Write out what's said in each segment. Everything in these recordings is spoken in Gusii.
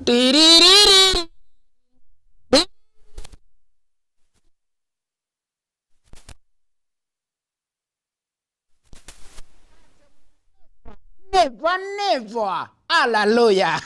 Tiririri. Never, never. Hallelujah.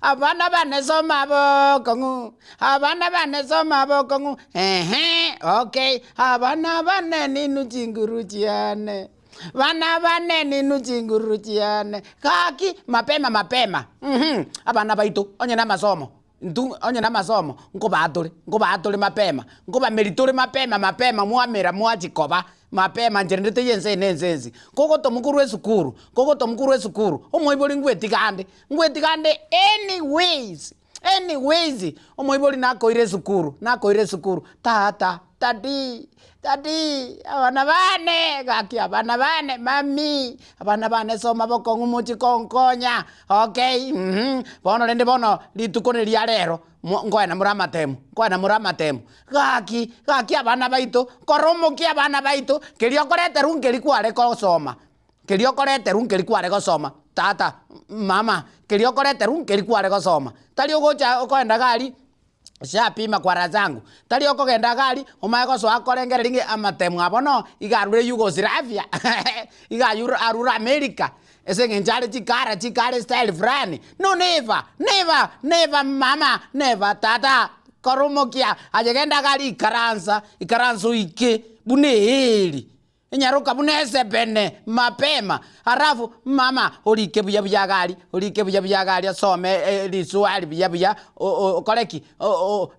Abana bane soma bokong'u, abana bane soma bokong'u, ehe, okay. Abana bane ninu chinguru chiane, bana bane ninu chinguru chiane, gaki mapema mapema, mh, abana baito onye na amasomo. Intwe onye namasomo, nkobaa tore, nkobaa tore mapema, nkobameri tore mapema mapema mwamera mwachia koba mapema nchera ende teiyo ense eye na ense ensi. Kogotomwa korwa esukuru, kogotomwa korwa esukuru, omoibori ngwetiga ande, ngwetiga ande anyways, anyways, omoibori nakoire esukuru, nakoire esukuru, tata, daddy, daddy, abana bane, gaki abana bane, mummy, abana bane soma bokong'u mochie konkonya. Okay, mh, bono rende bono rituko riria rero, mo nkoena more amatemu, nkoena more amatemu. Gaki, gaki abana baito, kora omokia abana baito, keria okoreterwa nkeri kware kosoma, keria okoreterwa nkeri kware gosoma, tata, mama, keria okoreterwa nkeri kware gosoma. Tari ogocha okoenda iga aria. Nshapima kwara zangu, tari okogenda iga aria, omanye gosoa korengereria ng'a amatemo abo no, iga arure Yugoslavia, iga ayure arure America, ase eng'encho are chikara chikare style fulani, no never, never, never mama, never tata, kora omokia, aye genda iga aria ikaransa, ikaransa oike buna eeri. Enyaroka buna esebene mapema, alafu mama orike buya buya iga aria, orike buya buya iga aria osome riswali buya buya okore ki?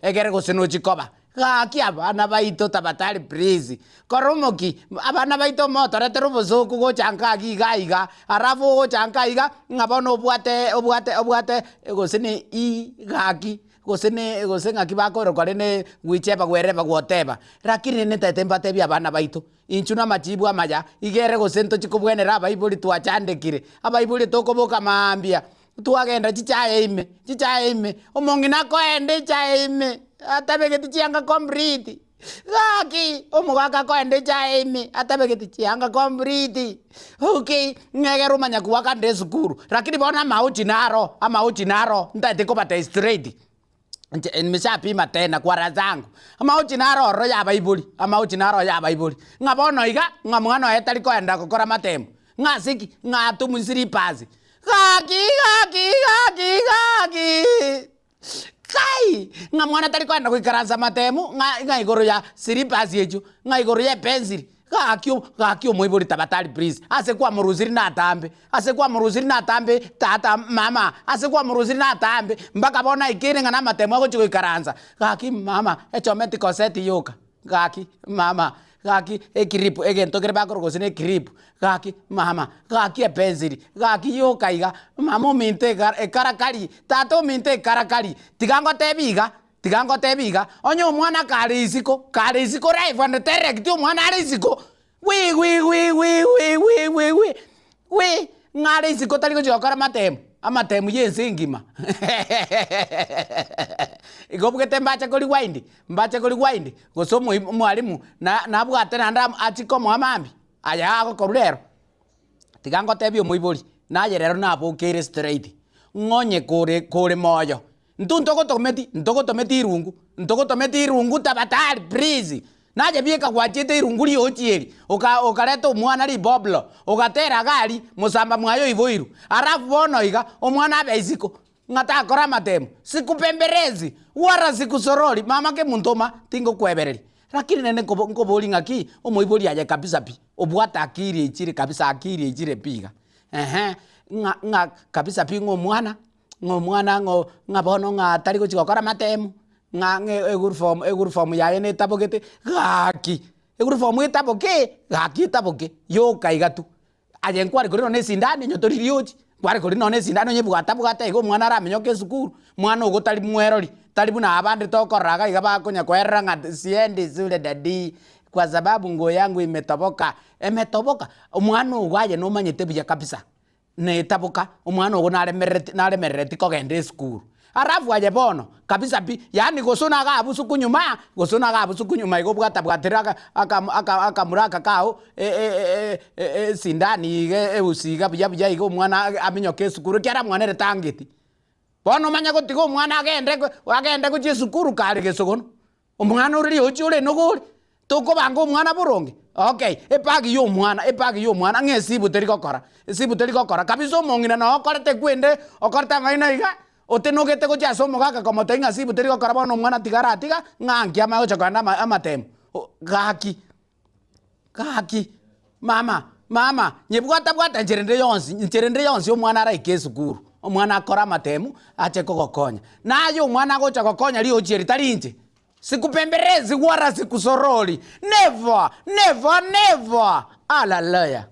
Egere gose nochie koba. Gaki abana baito tabatari please, kora omoki, abana baito motoretere obosoku gocha nka iga iga iga, alafu ogocha nka iga, ng'a bono obwate obwate obwate gose ne i gaki, gose ne gose ng'aki bakorokwa rende gwicheba gwereba gwoteba. Rakini nintete mbatebie abana baito, Inchuo namachibu amaya, iga ere gose ntochie kobwenera abaibori twachandekire, abaibori tokoboka mambia, twagenda chichaye ime, chichaye ime, omong'ina akoenda echaye ime, atabegeti chianga complete, gaki, omogaka akoenda echaye ime, atabegeti chianga complete, okay, ng'a egere omanya koaka nde esukuru, rakini bono amaochi naro, amaochi naro, ntaete kobatebia straight. Inche nimeshapima tena kwara zangu, amaochi naro ororo y'abaibori, amaochi naro y'abaibori, ng'a bono iga, ng'a mwana oye tari koenda gokora amatemo, ng'a ase ki? Ng'a atomwe slippers. Gaki gaki gaki gaki kai! Ng'a mwana tari koenda goikaransa amatemo, ng'a ng'a igoro ya slippers echio, ng'a igoro ya epensiri. Gaki gaki omoibori tabatari please, ase kwamorusiri natambe, ase kwamorusiri natambe tata mama, ase kwamorusiri natambe, mpaka bono aikire ng'a namatemo agochia goikaransa, gaki mama echometi koseti yoka, gaki mama, gaki eclip egento kere bakoroka gose ne eclip, gaki mama, gaki epensiri, gaki yoka iga, mama ominto eka ekarakari, tata ominto ekarakari, tiga ngotebi iga. Tiga ngotebi iga, onye omwana kare isiko, kare isiko live and direct omwana are isiko, wi wi wi wi wi wi wi wi wi ng'a are isiko tari gochia gokora amatemu, amatemu ya ense engima igo obugete mbache ko rewind, mbache ko rewind, gose omoi omwalimu na nabwate naende achie komoa mambia, aya agokorwa rero. Tiga ngotebie omoibori, naye rero nabokeire straight, ng'onye kore kore moyo, Intwe ntogotometi, ntogotometi irungu, ntogotometi irungu tabatari please. Naye bieka gwachiete irungu riochi eri, oka okareta omwana riboblo, ogatera iga aria, mosamba mwaye oiboirwe. Alafu bono iga, omwana abe isiko, ng'a takora amatemo, sikupembelezi, wala sikusorori, mama kemuntoma, tingokwebereria. Lakini naende nkobo nkoboria ng'aki, omoibori aye kabisa pi, obwate akiri echire kabisa akiri echire pi iga, ehe, ng'a ng'a kabisa pi ng'a omwana. Ng'a omwana ng'o ng'a bono ng'a tari gochia gokora amatemu, ng'a ng'a egurifomu egurifomu yaye netabogete, gaki, egurifomu etaboke gaki etaboke, yoka iga tu. Aye nkware koria nonye na esindani onye tori riochi, nkware koria nonye na esindani onye bwata bwata iga omwana aramenyoke esukuru, mwana ogo tari mwerori, tari buna abande tokorora iga iga bakonya koerera ng'a siendi shule daddy, kwa sababu nguo yangu imetoboka, emetoboka, omwana ogo aye nomanyete buya kabisa. Netaboka, omwana ogo naremerereti naremerereti kogenda esukuru. Alafu aye bono, kabisa pi, yaani gose naga abusuku nyuma, gose naga abusuku nyuma igo obwata bwatera aka aka aka akamura aka kao esindani iga eusi iga buya buya iga omwana aminyoke esukuru ekiagera mwana ere tangeti. Bono omanye gotiga omwana agende agende gochia esukuru kare gesogono. Omwana ore riochi ore enogo ore, tokobanga omwana boronge? Okay, ebag ya omwana, ebag ya omwana ng'a esibu teri gokora, esibu teri gokora kabisa omong'ina noo okorete ekwende, okorete amang'ina iga, otenogete gochia ase omogaka komotebia ng'a sibu teri gokora bono omwana tiga aratiga, ng'a nki amanye gocha kogenda ama amatemo, gaki. Gaki, mama, mama, nyebwata bwata enchera ende yonsi, enchera ende yonsi omwana araike esukuru, omwana akore amatemu, ache kogokonya. Naye omwana agocha gokonya riochi eri tari inche, sikupemberezi wala sikusorori, never, never, never, hallelujah.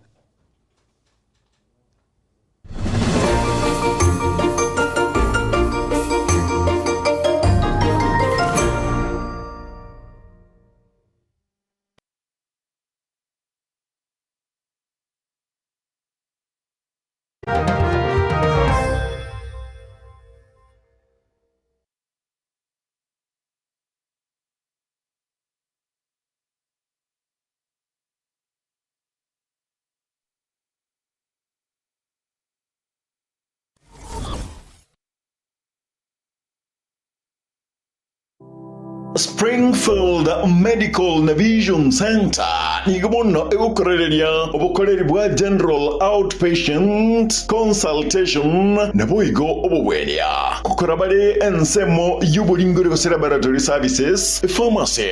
Springfield Medical na Vision Centre nigo bono egokorereria obokoreri bwa General Outpatient Consultation naboigo obobwenia. Gokora bare ensemo y'oboringori gose laboratory services, pharmacy,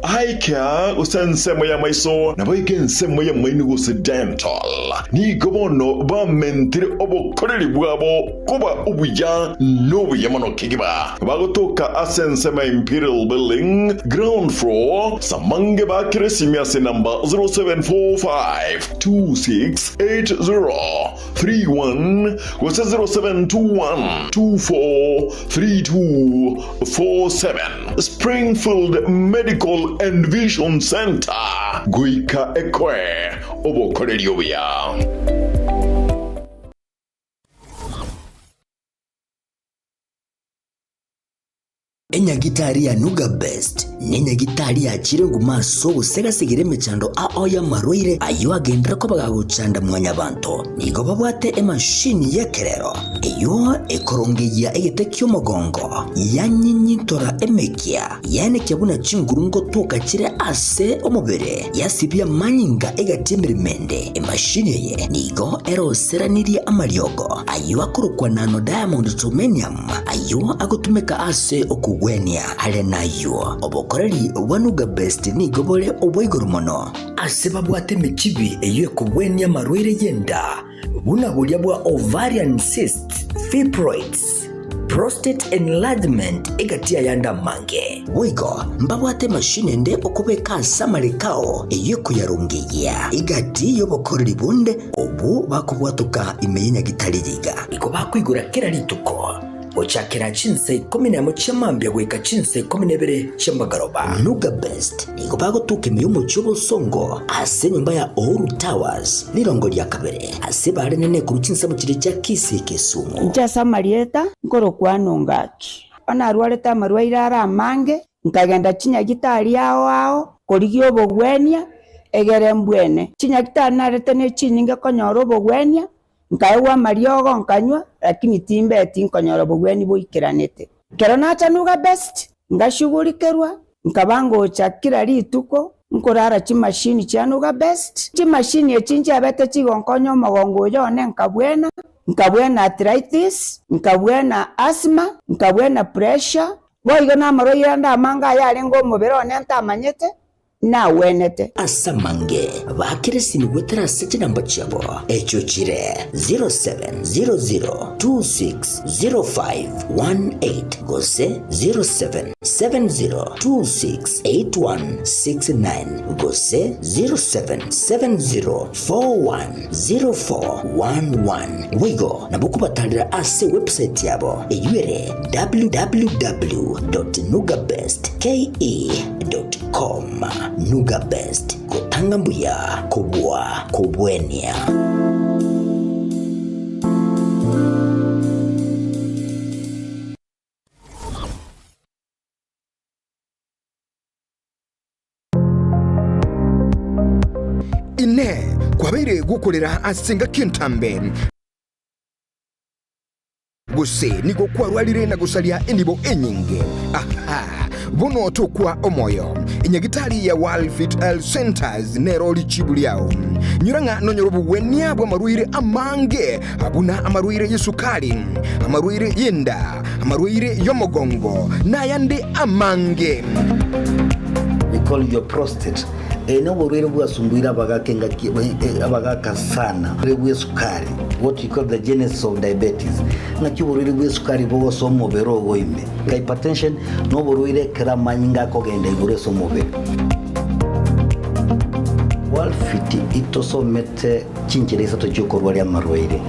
eye care gose ensemo y'amaiso naboigo ensemo y'amaino gose dental. Nigo bono bamentire obokoreri bwabo koba obuya nobuya mono kegima. Bagotoka ase ensemo ya Imperial Building, ground floor, Samange bakire esimi ase namba 0745268031 gose 0721243247. Springfield Medical and Vision Centre, goika ekoe obokoreri obuya. Enyagitari ya Nuga Best nenyagitari yachire nguma ase ogosegasegera emechando ao y'amarwaire ayio agenderere koba gagochanda mwanyabanto. Nigo babwate emashini y'ekerero eyio ekorongeyia egete ki'omogongo, yanyinyintora emekia, yaenekia buna chinguru ngotoka chire ase omobere, yasibia amanyinga egati emeremo ende. Emashini eye nigo eroseranirie amariogo ayio akorokwa nano diamond germanium, Ayio agotumeka ase okogwenia. Are nayio, obokoreri bwa Nuga Best nigo bore obwa igoro mono. Ase babwate emechibi eyio ekogwenia amarwaire y'enda, buna boria bwa ovarian cysts, fibroids, prostate enlargement egati y'ayande amange. Boigo mbabwate emashini ende okobeka ase amareko ao eyio ekoyarongeyia egati y'obokoreri bonde obwo bakobwatoka ime y'enyagitari yiga. Igo bakoigora kera rituko, gochakera chinsa ikomi nemo chia mambia goika chinsa ikomi na ibere chia magoroba. Nuga Best nigo bagotoka ime y'omochie obosongo ase enyomba ya Uhuru Towers, rirongo ria kabere, ase barenene korwa chinsemo chiria chia Kisii Kisumu. Inche ase amarieta nkorokwa Nongaki. Bono narwarete amarwaire are amange, nkagenda chinyagitari ao ao korigia obogwenia, egere mbwene. Chinyagitari narete ne chinyinge konyora obogwenia, Nkaegwa amariogo nkanywa, lakini timbeti nkonyora obogwenia boikeranete. Ekero nacha Nuga Best, ngashugurikerwa, nkaba ngocha kera rituko nkorara chimashini chia Nuga Best. Chimashini echi nchiabete chigonkonya omogongo oyo one nkabwena, nkabwena arthritis, nkabwena asthma, nkabwena pressure, boigo namarwaire ande amange ayarenge omobere one ntamanyete, nagwenete. Ase amange baakire esimi goetera ase chinamba chiabo, echio chire 0700260518 gose 0770268169 gose 0770410411. Boigo nabo kobatarera ase ewebsite yabo eyio ere www.nugabestke.com. Com. Nuga Best, gotanga mbuya kobua kobwenia. Inee! Kwabeire gokorera ase engaki entambe? Gose nigo kwarwarire na gosaria enibo enyinge? Aha! Bono tokwa omoyo. Enyagitari ya World-Fit Health Centers nero richibu riao. Nyora ng'a nonyore obogwenia bw'amarwaire amange, buna amarwaire y'esukari, amarwaire y'enda, amarwaire y'omogongo, na ayande amange. We call your prostate. Eye noborwaire bwasumbuire abagaka engaki abagaka sana. Oborwaire bw'esukari, what we call the genesis of diabetes. Ng'aki oborwaire bw'esukari bogosoa omobere ogo ime. Hypertension noborwaire ekero amanyinga akogenda igoro ase omobere. Walfit itosomete chinchera isato chiokorwaria amarwaire.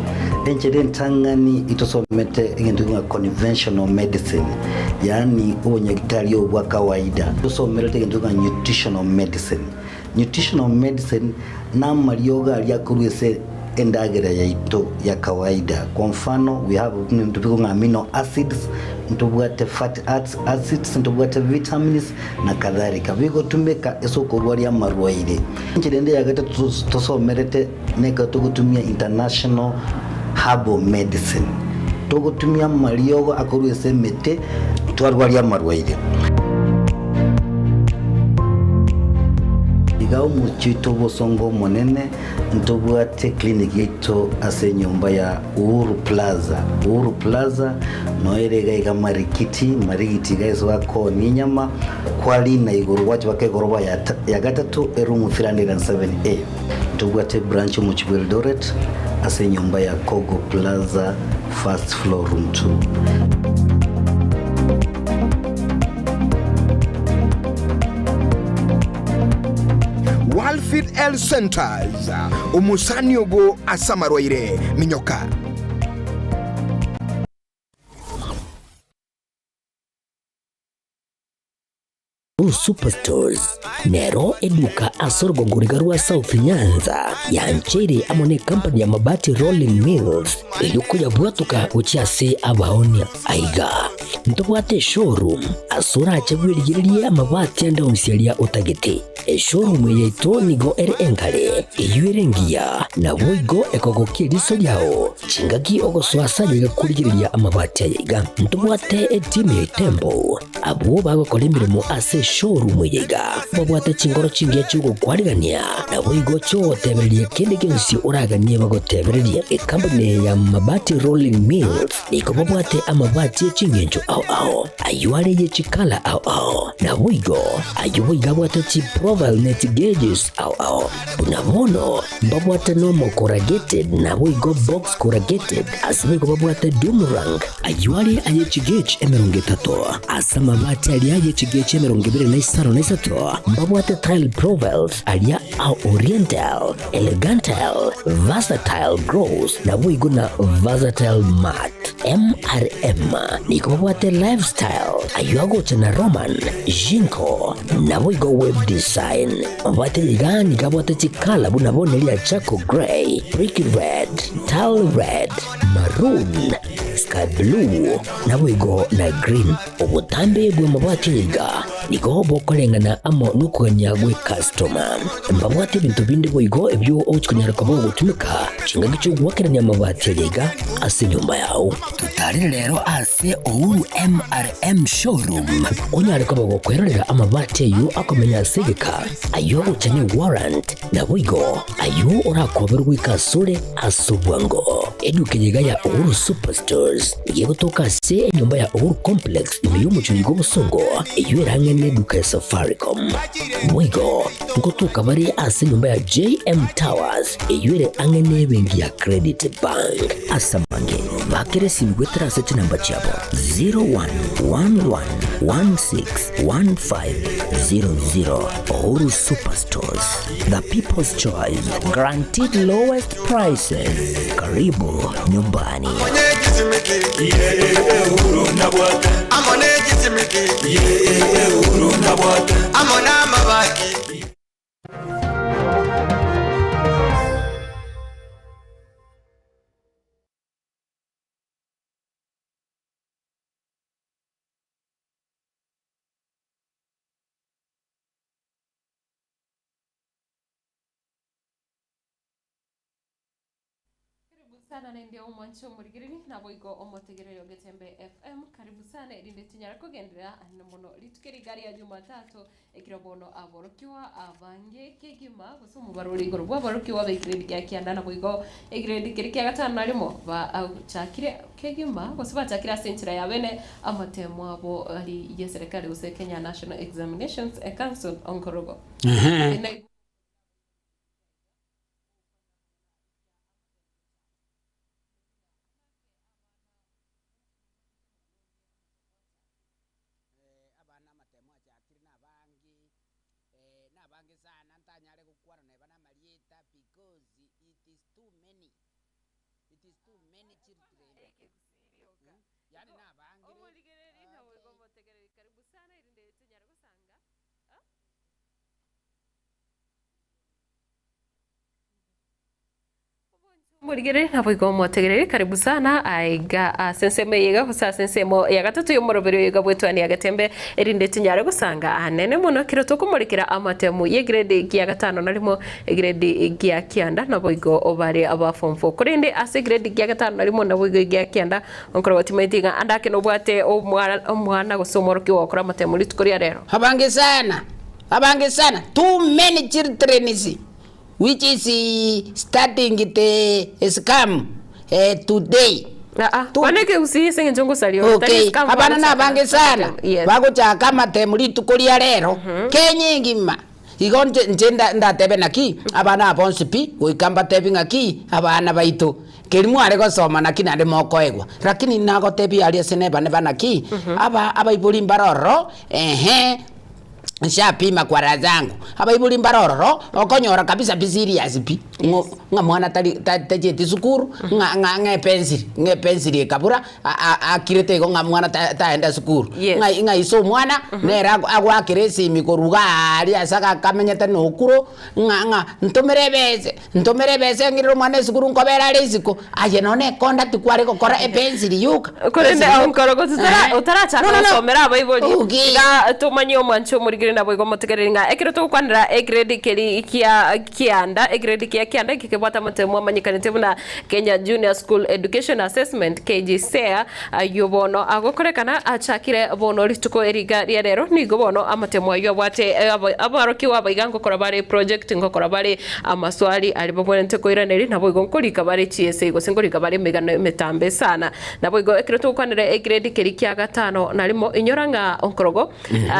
Enchera entang'ani itosomete egento ng'a conventional medicine, yaani obonyagitari obo bwa kawaida. Tosomerete egento ng'a nutritional medicine. Nutritional medicine namariogo aria akorwa ase endagera yaito ya kawaida. Kwa mfano we have ebinto bikong'a amino acids, ntobwate fatty acids, ntobwate vitamins na kadhalika. Bigotumeka ase okorwaria amarwaire. Enchera ende ya gatato tosomerete nekero togotumia international herbal medicine. Togotumia amariogo akorwa ase emete twarwaria amarwaire. Iga omochie oito obosongo omonene ntobwate clinic yaito ase enyomba ya Uhuru Plaza. Uhuru Plaza noyo ere iga iga Marikiti, Marigiti iga ase bakoonia enyama, kwarina igoro gwacha baka egoroba ya ya gatato eroom 307A. Ntobwate branch omochie bwa Eldoret ase enyomba ya Kogo Plaza first floor room 2. Walfit Health Centers, omosani obo ase amarwaire, minyoka. Blue Superstores nero eduka ase orogongo riga rwa South Nyanza yancheire amo ne company ya Mabati Rolling Mills eyio koyabwatoka gochia ase abaonia. Aiga ntobwate eshowroom ase orache bwerigererie amabati ande onsi aria otagete. Eshowroom eye yaito nigo ere enkare, eyio ere engiya, naboigo ekogokia eriso riao. Chingaki ogosoa ase ayaiga korigereria amabati ayaiga, ntobwate etimu ya Itembo, abwo bagokora emeremo ase eshowroom eye iga, babwate chingoro chingiya chi'ogokwarigania, naboigo chi'ogotebereria kende gionsi oraganie bagotebererie. Ekampuni eye ya Mabati Rolling Mills nigo babwate amabati e chingencho ao ao, ayio are ye chikala ao ao, naboigo ayio boigo abwate chiprofile ne chigeges ao ao. Buna bono mbabwate nomo corrugated naboigo box corrugated, ase boigo babwate doom rank, ayio are aye chigauge 30, ase amabati aria aye chigauge 25 na mbabwate tile profiles aria a oriental, elegantal, versatile gross, naboigo na versatile matte. MRM nigo babwate lifestyle, ayio agocha na Roman, Jinko, naboigo web design. Mabwate iga nigo abwate chikala buna bono eria charcoal grey, brick red, tile red, maroon, sky blue, naboigo na green. Obotambe bw'amabwate iga nigo bokoreng'ana amo nokogania gw'ekastoma. Mbabwate ebinto binde boigo ebio ogochia konyara koba ogotumeka chingaki chi'ogoakerania amabati aya iga ase enyomba yao. Totarire rero ase Uhuru MRM Showroom onyare koba gokwerorera amabati ayio akomenya ase egeka, ayio agocha ne warrant, naboigo ayio orakoberwe goika asore ase obwango. Eduka eye iga ya Uhuru Superstores nigo egotoka ase enyomba ya Uhuru Complex ime y'omochie oiga obosongo, eyio ere ang'e neduka ya Safaricom. Boigo ngotoka bare ase enyomba ya JM Towers eyio ere ang'e nebenki ya Credit Bank. Ase amange, bakera esimi goetera ase chinamba chiabo 0111161500. Uhuru Superstores, the people's choice, guaranteed lowest prices. Karibu nyumbani. Sana naende omwanche omorigereri naboigo omotegereri o Getembe FM karibu sana erinde tinyara kogenderera ande mono rituko eri iga ria Jumatatu ekero bono aborokigwa abange kegima gose omobaro ore igoro bw'aborokigwa ba egrade gia kianda naboigo egrade keria kia gatano na rimo bachakire kegima gose bachakire ase enchera ya bene amatemo abo ari ye serikali gose Kenya National Examinations Council onkorogo. Ehe. Abana amatemo achakire nabange, nabange sana ntanyare gokwana neba namarieta because it is too many, it is too many children. Yaani nabangire, Omorigereria naboigo okay. omotegereri karibu sana erinde tonyare gosanga. Ah? Omorigereri naboigo omotegereri karibu sana aiga ase ensemo eye iga gose ase ensemo ya gatato y'omoroberi oyo iga bwetwania getembe erinde tinyare gosanga anene mono ekero tokomorekera amatemu y'egrade gia gatano na rimo egrade gia kianda naboigo bare aba form four korende ase egrade gia gatano na rimo naboigo egia kianda onkoro timaeti iga ande ake nobwate omwana omwana gose omworokigwa ogokora amatemu rituko ria rero. Abange sana, abange sana, too many childrens which is starting the scam today. Aa, bono ekegusii ase eng'encho ngosaria ore, tari Okay, scam abana bagochaka nabange sana amatemo, yes. bagochaka amatemo rituko ria rero Kenya engima. Igo nche nche nda ndatebe naki, abana aba bonsi pi, goika mbatebi ng'aki, abana baito, keri mware gosoma naki naende mokoegwa. Lakini nagotebia aria ase nebane ba naki, aba abaibori mbare ororo, ehe. Nshapima kwa raha zangu, abaibori mbare ororo, okonyora kabisa pi serious pi, ng'o ng'a mwana tari ta tachieti sukuru, ng'a ng'a ng'a epensiri, ng'a epensiri ekabura, a- a- akirete igo ng'a mwana ta taenda sukuru. Yes. Ng'a ng'a ise omwana, nere ago agoakera esimi korwa iga aaria ase aga akamenyete na okuro, ng'a ng'a ntomere ebese, ntomere ebese ng'irere omwana esukuru nkobera are isiko, aye nonye na econduct kware gokora epensiri yoka. Korende Epensiri yoka. onkoro gotutara Eeh. otarachaka No, no, no. gosomera abaibori Okay. iga tomanye omwancho omorigeri naboigo omotegereri ng'a ekero togokwanera egrade keri kia kianda egrade kia kianda eke kebwate amatemo amanyekanete buna Kenya Junior School Education Assessment KJSEA ayio bono agokorekana achakire bono rituko eriga ria rero nigo bono amatemo ayio abwate abarokigwa abaiga ngokora bare eproject ngokora bare Amaswali aria babwenerete koiraneria, naboigo nkorika bare chiesei gose nkorika bare emegano emetambe sana. Naboigo ekero togokwanera egrade keria kia gatano na rimo, inyora ng'a onkorogo,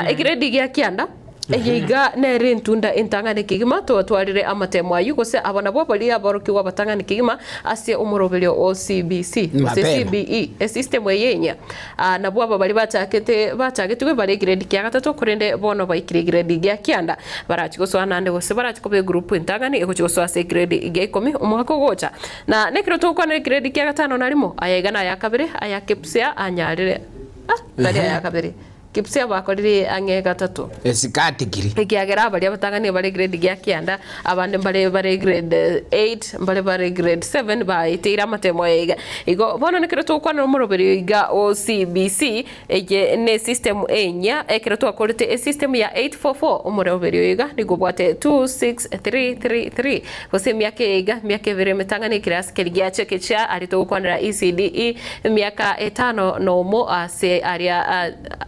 egrade gia kianda, eye iga nere entunda entang'ani kegima twatwarire amatemo ayio gose aba nabwo baria aborokigwa abatang'ani kegima ase omoroberio o CBC gose Mapema. CBE, esystem eye enyia. Aa nabwo aba baria bachakete bachagetigwe bare egrade kia gatato korende bono baikire egrade gia kianda. Barachi gosoa naende gose barachi koba egroup entang'ani egochi gosoa ase egrade gia ikomi omwaka ogocha. Na nekero togokwana egrade kia gatano na rimo, aya iga naya kabere, aya Kipsea anyarire ah tari aya kabere, Kipsea bakorire ang'e gatato. Esikatikiri. Ekiagera baria abatang'ani bare grade gia kianda, abande mbare bare grade eight, mbare bare grade seven baeteire amatemo aya iga. Igo bono nekero togokwanera omoroberio iga o CBC, Eye nesystem enyia, ekero twakorete esystem ya 844 omoroberio oyo iga nigo obwate 26333 gose emiaka eye iga emiaka ebere emetang'ani ekerasi keria giacha ekechia aria togokwanera ECDE emiaka etano nomo ase aria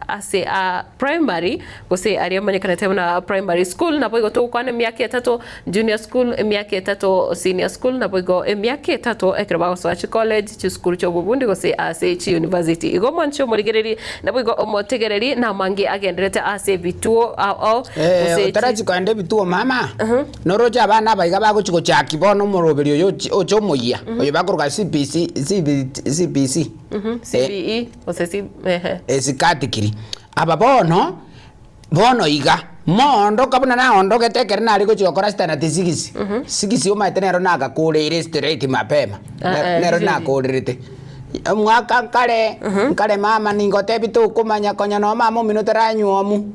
ase a primary gose aria amanyekanete buna primary school naboigo togokwana emiaka etato Junior school emiaka etato, senior school naboigo emiaka etato ekero bagosoa chicollege, chisukuru chi'obobundi gose ase chiuniversity. Igo omwanche omorigereri naboigo omotegereri namange agenderete ase ebituo ao ao Eh, gose chi otarachi koenda ebituo mama, noroche abana aba iga bagochi gochaki bono omoroberi oyo ochi oche omoyia, oyo bakoroka CBC, CB, CBC, eh, CBE gose C ehe. esikatikiri. Aba bono. Bono iga, moondoka buna naondogete ekero nare gochia gokora standard sigisi, sigisi omanyete nero nagakoreire straight mapema, Ah, ah, nero vizuri. nakorerete. Omwaka nkare, nkare mama ningotebi tokomanya konya no mama omino taranywomu,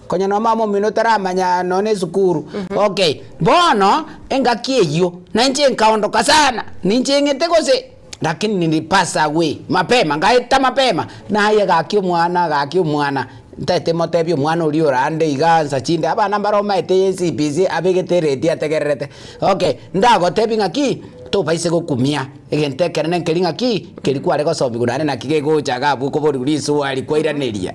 konya no mama omino taramanya nonye esukuru. Okay, bono, engaki eyio, nainche nkaondoka sana, ninche ng'ete gose, lakini nilipass away mapema, ngaeta mapema, naye gaki omwana gaki omwana. Ntaete motebie omwana oria ore ande iga nsa chinde, abana mbare omaete ye CBC abegete eredio ategererete. Okay, ndagotebie ng'aki, Tobaise gokumia egento ekenene nkeri ng'aki keri kware gosomigwa naende naki gegocha iga abwo okoborigwa risuari kwairaneria.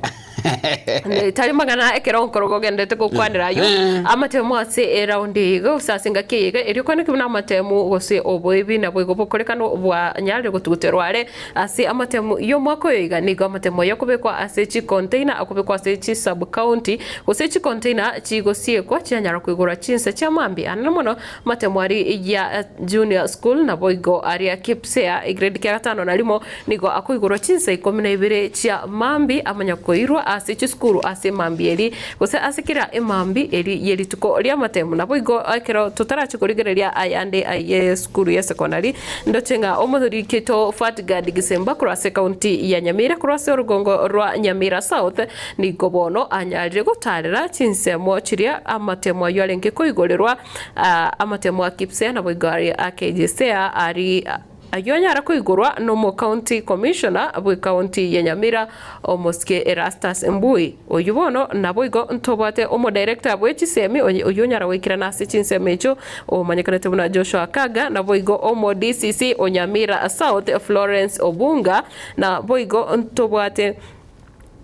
Tari mang'ana ekero onkoro gogenderete gokwanera ayio amatemu ase eraundi eye iga gose ase engaki eye iga erio kwaneke buna amatemu gose oboibi naboigo bokorekana bwanyarire gotuguterwa are ase amatemu y'omwaka oyo iga nigo amatemu aye akobekwa ase chicontainer akobekwa ase chisub county gose chicontainer chigosiekwa chianyara koigorwa chinsa chia mambia anene mono amatemu aria ya junior school naboigo aria Kipsea egrade kia gatano na rimo Nigo akoigorwa chinsa ikomi na ibere chia mambia amanya koirwa ase chisukuru ase emambia eri, gose ase kera emambia eri ye rituko ri'amatemu. Naboigo ekero totarache korigereria ayande ay'esukuru ya sekondari, ndoche ng'a omoriki oito Fatgard Gisemba korwa ase ekaunti ya Nyamira korwa ase orugongo rwa Nyamira South nigo bono anyarire gotaarera chinsemo chiria amatemu ayio arenge koigorerwa, amatemu a Kipsea naboigo aria a Kejesea aria. Ayio anyare koigorwa nomo-county commissioner bw'ecounty ya Nyamira, omosike Erastus Mbui. Oyio bono naboigo ntobwate omo-director bwe chisemi oyio onyara goikerana ase chinsemo echio omanyekanete buna Joshua Kaga, naboigo omo-DCC o Nyamira South Florence Obunga, naboigo ntobwate.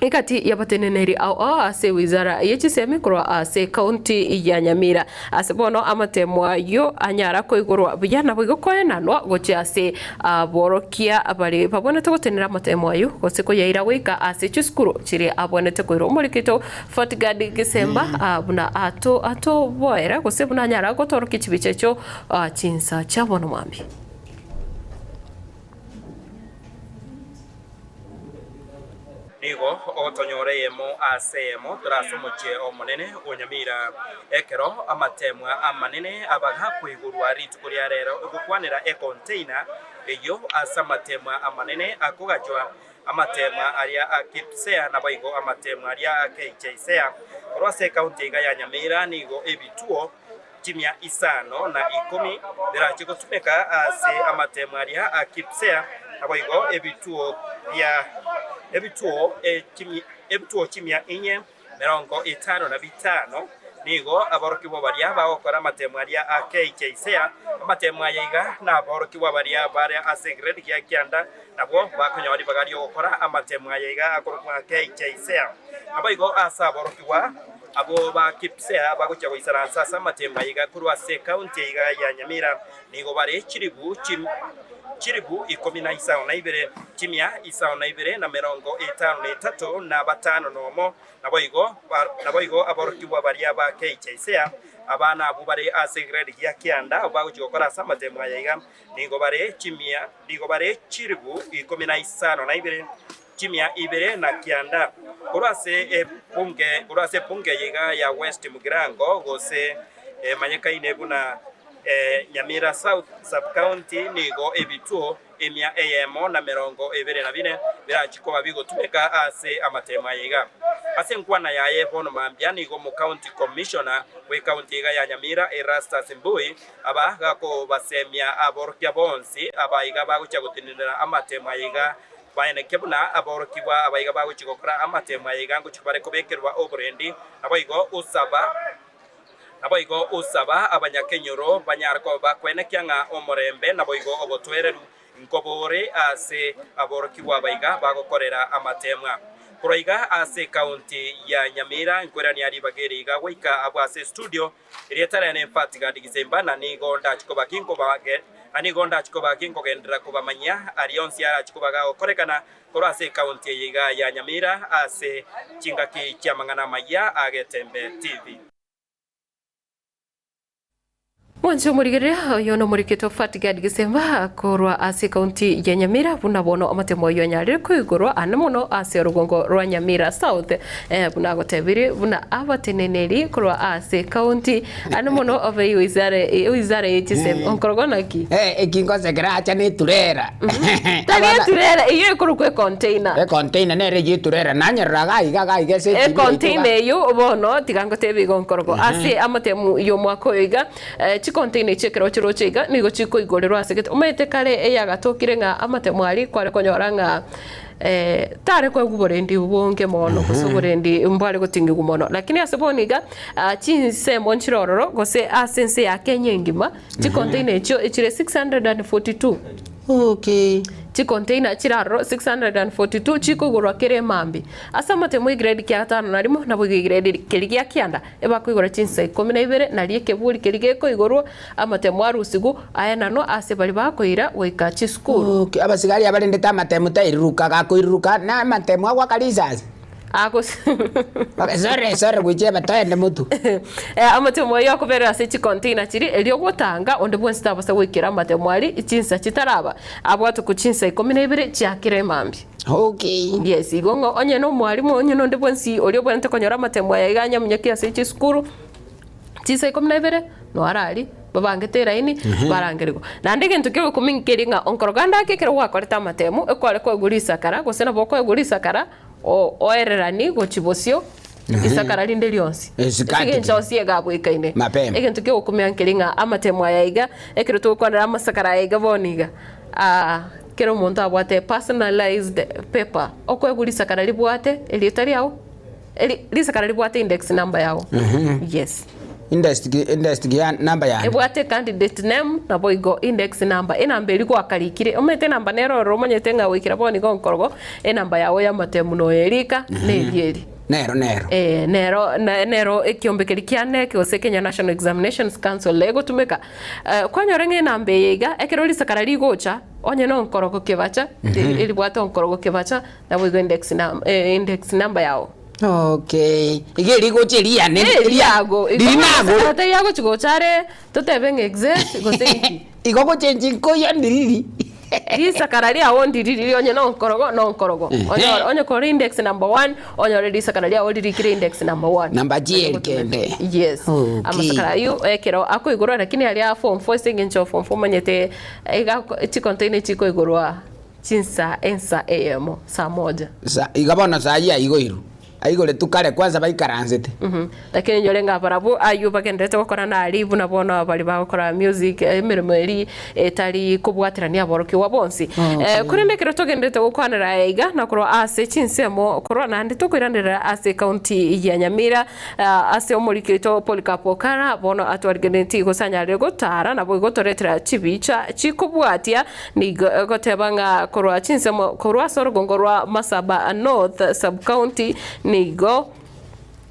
Egati y'abateneneri ao ao ase wizara ye chisemi korwa ase ekaunti ya Nyamira. Ase bono amatemo ayio anyara koigorwa buya naboigo koenanwa gochia ase aborokia bare babwenerete gotenera amatemo ayio gose koyaira goika ase chisukuru chiria abwenerete koirwa. Omoriki oito Fortgard Gisemba buna atoboera gose buna anyara gotorokia chibicha echio chinsa chia bono mambia. Nigo ogotonyora eyemo ase eyemo tore ase omochie omonene o Nyamira, ekero amatemwa amanene abaga koigorwa rituko ria rero gokwanera econtainer eyio ase amatemwa amanene akogachwa, amatemwa aria a Kipsea naboigo amatemwa aria a KJSea. Korwa ase ecounty iga ya Nyamira nigo ebituo chimia isano na ikomi birache gotumeka ase amatemo aria a Kipsea, naboigo ebituo bia ebituo ebituo chimia inye merongo etano na bitano. Nigo aborokigwa baria bagokora amatemo aria a KJSea. Amatemo aya iga naborokigwa baria bare ase egrade gia kianda, nabwo bakonyora ribaga ri'ogokora amatemo aya iga akorokwa KJSea. Naboigo ase aborokigwa Abwo ba Kipsea bagochia goisaransa ase amatemba aiga korwa ase ekaunti aiga ya Nyamira nigo bare chilifu chilifu ikomi na isano na ibere, chimia isano na ibere na merongo etano na etato, na batano nomo. Naboigo naboigo aborokigwa baria ba KJSEA, abana abwo bare ase egrade gia kianda abwo bagochia gokora ase amatemo aya iga nigo bare chimia nigo bare chilifu ikomi na isano na ibere, Chimia ibere na kianda korwa ase ebunge korwa ase ebunge eye iga ya West Mugirango gose emanyekaine buna Nyamira South Sub-County nigo ebituo emia eyemo na merongo ebere na bine birachi koba bigotumeka ase amatemo aya iga. Ase enkwana yaye bono mambia nigo omo-county commissioner bwe county iga ya Nyamira Erastus Mbui aba gakobasemia aborokia bonsi aba iga bagochia gotenenera amatemo aya iga Baeneke buna aborokigwa abaiga bagochia gokora amatemo aya iga ngochia bare kobekerwa oborendi, naboigo osaba, naboigo osaba abanyakenyoro banyare koba bakwenekia ng'a omorembe naboigo obotoereru nkobore ase aborokigwa abaiga bagokorera amatemwa. Korwa iga ase ecounty ya Nyamira nkoirania ribaga eri iga goika abwo ase estudio Erieta riane Fatgad Gisemba, na nigo ndachie koba ginkobage, na nigo ndachie koba ginkogenderera kobamanyia aria onsi arachie koba gagokorekana korwa ase ecounty eye iga ya Nyamira ase chingaki chi'amang'ana amayia a Getembe TV. Mwanche omorigereria oyo nomorikete Fatgad Gisemba korwa ase ecounty ya Nyamira buna bono amatemo ayio anyarire koigorwa ane mono ase orogongo rwa Nyamira South. Buna agotebirie buna abateneneri korwa ase county ande mono obe wizara ye chisemi onkorokwa naki? Eki ngosekera acha ne eturera. Tari eturera eyio ekorokwa econtainer. Econtainer nere eyio eturera nanyerora iga iga iga iga ase etibi yaito iga. Econtainer eyio bono tiga ngotebie igo nkorokwa ase amatemu y'omwaka oyo iga chicontainer echi ekero chiroche iga nigo chikoigorerwa ase gete omanyete kare eyagatokire ng'a amatemu aria kware konyora ng'a. Tare koegwa oborendi bonge mono, gose oborendi mbware gotingigwa mono. Lakini ase bono iga, chinsemo nchire ororo, gose ase ense ya Kenya engima, chicontainer echio echire 642. Okay. Chicontainer chire aroro 642 chikoigorwa kera emambia. Ase amatemo egrade kia gatano na rimo, naboigo egrade keria gia kianda, ebakoigora chinsa ikomi na ibere, nario ekeburi keria gekoigorwa, Amatemo arusigwe aenanwe ase baria bakoira goika chisukuru. Okay, abasigari abarendete amatemo tairiruka, gakoiriruka na amatemo agoaka risasi. Agos Sorry, sorry goicheba toende motwe. Eh, amatemo ayio akoberera ase chicontainer chiria erio gotanga onde bwensi tabasa goikera amatemo aria chinsa chitaraba abwatwe ko chinsa ikomi na ibere chia kera emambia. Okay. Yes, igo ng'a onye na omwalimu onye na onde bwensi oria obwenerete konyora amatemo aya iga anyamunyekie ase chisukuru. Chinsa ikomi na ibere noyo arari, babangete eraini, barangerigwa. Naende egento kia ogokumia nkeri ng'a onkoroga ake ekero gwakorete amatemo, ekware koegwa risakara, gose nabo okoegwa risakara, o- oereranie gochia bosio, risakara rinde rionsi. Esikati Ase eng'encho ki? onsi iga abwekaine. Mapema. Egento kia ogokumia nkeri ng'a amatemo aya iga, ekero togokwanera amasakara aya iga bono iga, kera omonto abwate personalized paper, okoegwa risakara ribwate erieta riago. Eri risakara ribwate index number yago. Yes. Index ki index ki ya number yane. Ebwate candidate name naboigo index number. Enamba eria gwakarikire. Omanyete enamba nero ororo omanyete ng'a goikera bono igo nkorogo enamba yago y'amatemu noyerika neri eri. Nero nero. Eh, nero ne- nero ekiombe keria kia KNEC gose Kenya National Examinations Council egotumeka. Eh, kwanyora ng'a enamba eye iga ekero risakara rigocha onye nonkorogo kebacha eribwate onkorogo kebacha Naboigo index num eh, index number yao. Okay. Iga eri gocha eri yane Eh, eri riago. Igo riri bono nagore. ase yagochi gocha are totebe ng'a exes gose inki. Igo gochenchi nkoya ndiriri. Risakara riao ndiriri onye nonkorogo nonkorogo. Onyore onye kore index number one onyore risakara riao ririkire index number one. Namba chieri kende. Yes. Okay. Amasakara ayio ekero akoigorwa lakini aria a form four ase eng'encho form four omanyete iga chicontainer chikoigorwa. Chinsa ensa eyemo, saa moja. Sa, iga bono saa ayio aigoirwe, aigoretwe kare kwanza baikaransete. Lakini nyore ng'a barabwo ayio bagendererete gokora nari buna bono baria bagokora music, emeremo eria etari kobwaterania aborokigwa bonsi. Korende ekero togendererete gokwanera aya iga, na korwa ase chinsemo korwa naende tokoiranerera ase ecounty ya Nyamira, Ase omoriki oito Polycarp Okara bono atwarigenetie gose anyarire gotara naboigo gotoretera chibicha chikobwatia nigo egoteba ng'a korwa chinsemo korwa ase orogongo rwa Masaba North Sub-County nigo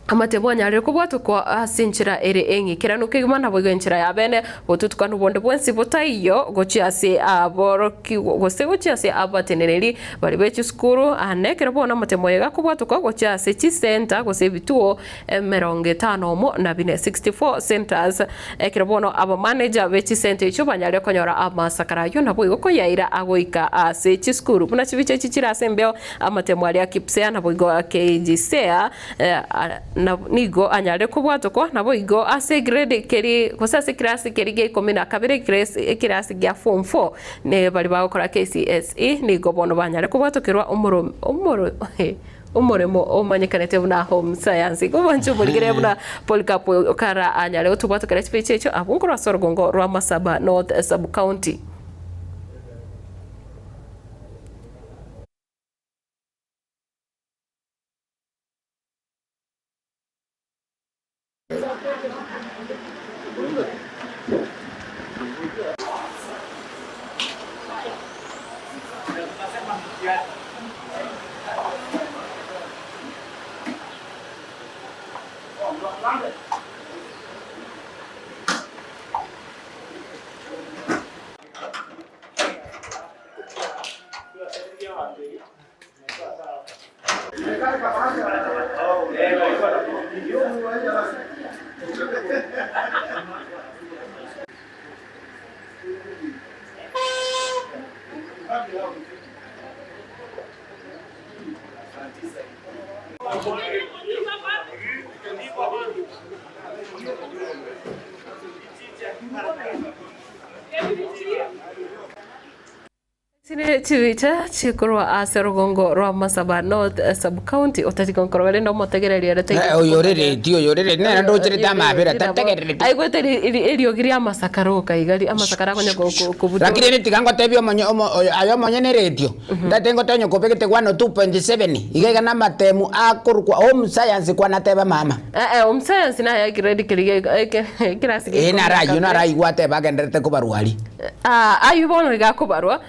amatebo anyarire kobwatokwa ase enchera ere eng'ikeranu kegima naboigo enchera ya bene botutukanu bonde bwensi botaiyo gochia ase aborokigwa gose gochia ase abateneneri Baria be chisukuru aa nekero bono amatemo aye gakobwatoka gochia ase chisenta gose ebituo emerongo etano omo na bine, 64 centres, ekero bono abamanager be chisenta echio banyare konyora amasakara ayio naboigo koyaira agoika ase chisukuru buna chibicha echi chire ase embeo amatemo aria KPSEA naboigo KJSEA nigo anyare kobwatokwa naboigo ase egrade keri gose ase ekirasi keria gia ikomi na kabere ekirasi gia form four Ne baria bagokora KCSE nigo bono banyare kobwatokerwa omoro omoro omoremo omanyekanete buna home science. Igo mwanche omorigereria buna Polycarp Okara anyare gotobwatokera chipecha echio abwo nkorwa ase orogongo rwa Masaba North Sub County. Chire chibicha chikorwa ase orogongo rwa Masaba North Sub-County otari gokorwa rende omotegereri ere taigwete Eh, oyo komanya. orereti, oyo orereti, nere ndocherete amabera, tategerereti. Aigwete ri- ri- eriogi ria amasakara oka iga ri- amasakara akonya ko- ko- kobutora. Lakini rende tiga ngotebie omonye omo oyo aye omonyene eretio, ntagete ngotebie onye kobegete 102.7, iga iga namatemu akorokwa home science kwanateba mama. Eh, eh, home science naye grade keria ge- eke- ekirasi Ee gia ikomi na naro ayio kabere. naro aigwe ateba agenderete kobarwaria. Ah, ayio bono iga akobarwa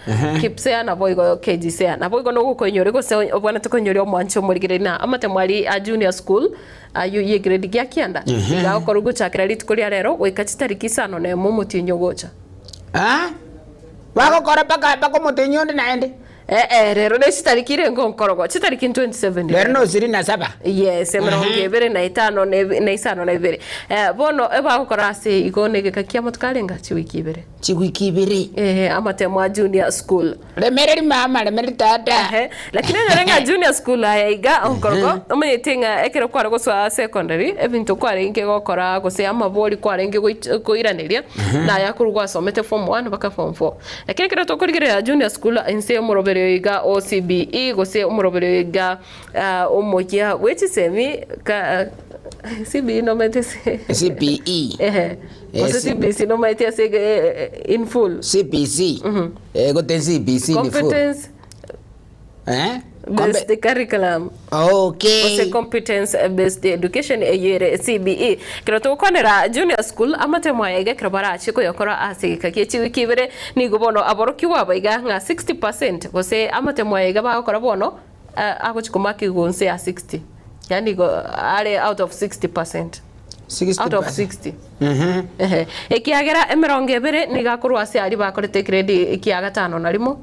Kipsea naboigo Kegisea naboigo nogokoinyora gose obwanete koinyoria omwanchi omorigereria na amatemo aria a junior school ayio ye grade gia kianda iga agokorwa gochakera rituko ria rero goika chitariki isano na emo omotienyi ogocha. Ah, bagokora mpaka mpaka omotienyi onde naende. Eh eh rero ne chitariki ire ngonkorogo chitariki 27 Rero no ishirini na saba. Yes, emerongo ebere na etano na ebe- na isano na ibere. Eh, bono ebagokora ase igo na egeka kia amatuko arenga chiwiki ibere. Chiwiki ibere. Eh, amatemo a junior school. Remereri mama, remereri tata. Ehe, lakini onyore ng'a junior school aya iga onkorogo omanyete ng'a ekero kware gosoa secondary ebinto kwarenge gokora gose amabori kwarenge goich koiraneria naye akorwa gwasomete form one mpaka form four. Lakini ekero tokorigereria junior school inse y'omoroberio iga o CBE gose omoroberio iga omoyia bwe chisemi ka CBE nomanyete ase CBE. Ehe. Gose CBC nomanyete ase in full. CBC. Gote CBC ni full. Competence Eh? based curriculum. Okay. Gose competence based education eyio ere CBE. Ekero togokwanera junior school amatemo aya iga ekero barache koyakora ase egeka gie chiwiki ibere nigo bono aborokigwa aba iga ng'a 60% gose amatemo aya iga bagokora bono agochi komakigwa inse ya 60 yaani igo are out of 60%. Out of 60. Ehe. Ekiagera emerongo ebere nigo akorwa ase aria bakorete egrade kia gatano na rimo,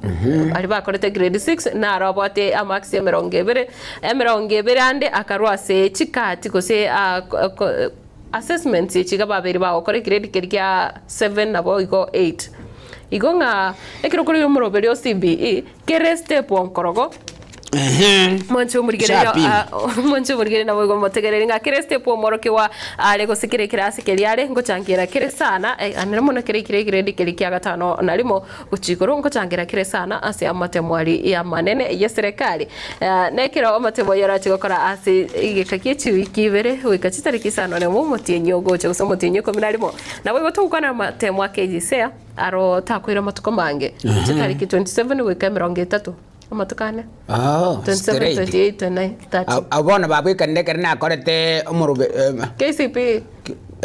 aria bakorete grade 6 naro abwate amarks emerongo ebere, emerongo ebere ande akarwa ase chikati gose ah, ko- ko- assessments echi iga babeire bagokora egrade keria kia 7 nabo igo 8. Igo ng'a ekero kore omoroberi o CBE, kere step onkorogo, Mwanche omorigereria Shapima. ah, mwanche omorigereria naboigo omotegereri ng'a kere step omworokigwa are gose kere ekerasi keria are ngochangera kere sana eh, ane mono kere kere egrade keria kia gatano na rimo gochia igoro ngochangera kere sana ase amatemo aria amanene ye serikali. Ah, na ekero amatemo ayio arache gokora ase egeka gie chiwiki ibere goika chitariki isano na emo omotienyi ogocha gose omotienyi ikomi na rimo. Naboigo togokwana amatemo a KJSEA aro takoira amatuko mange chitariki 27 goika emerongo etato. Amatuko ane. Oh, 27, straight. 28, 29, 30. Ab- Abwo bono babwekanire ekero nakorete omorobe em, KCPE.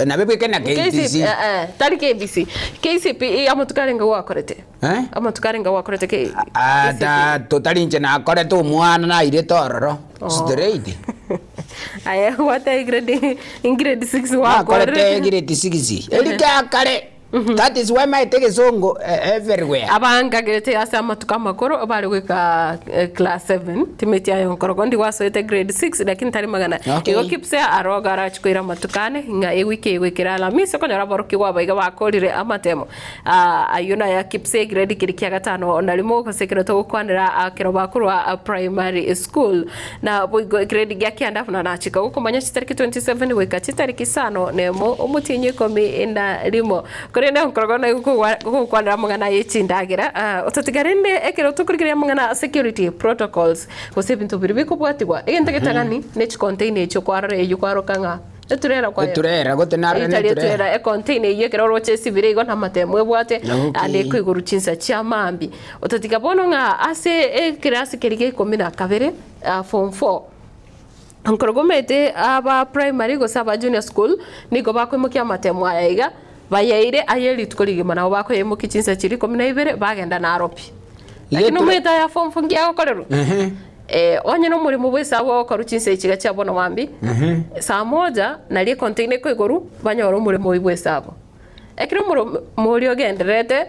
nabebwekane na KCPE, KTC. eh, eh, tari KBC. KCPE amatuko arenge gwakorete. Eh? Amatuko arenge gwakorete K Ah, ta- totari inche nakorete omwana nairete ororo straight. Aye gwateba grade grade 6 Nakorete gwakorire. grade 6. Eri kare That is why maete egesongo everywhere. Abankagerete ase amatuko amakoro bare goika class 7 timeti aye nkorogo ndi gwasoete grade 6 lakini tari magana Okay. igo kipsea aroga arachi koira amatuko ane ng'a ewiki eye goikera alamisi okonyora aborokigwa aba iga bakorire amatemo Ah, ayio naye kipsea egrade keria kia gatano na rimo gose ekero togokwanera ah, ekero bakorwa ah, primary school Na boigo egrade gia kianda buna nachika gokomanya chitariki 27 goika chitariki isano nemo omotienyi ikomi na rimo. Korende nkorokoro naye gokwanera amang'ana ye chindagera ah, otatiga rende ekero tokorigereria amang'ana a security protocols gose ebinto biria bikobwatigwa egento getang'ani ne chicontainer echio kwarora eyio kwaroka ng'a eturera kwaye Eturera, gote narora Eyio tari neturera. eturera econtainer eyio ekero oroche esibire igo namatemo ebwate Okay. ande ekoigorwa chinsa chia maambia. Otatiga bono ng'a ase ekerasi keria gia ikomi na kabere, form four, nkorokwo omanyete aba primary gose aba junior school, nigo bakoimokia amatemo aya iga, bayaire aye rituko rigima nabo bakoyaimokia chinsa chiria ikomi na ibere bagenda naro pi. Lakini Igeture- omanyete aya form four nki agokorerwa? Onye na omoremo bwa esabu ogokorwa chinsa echi iga chia bono mambia, saa moja naria econtainer ekoigorwa, banyore omoremo oyio bwa esabu. Ekero omoremo oria ogendererete,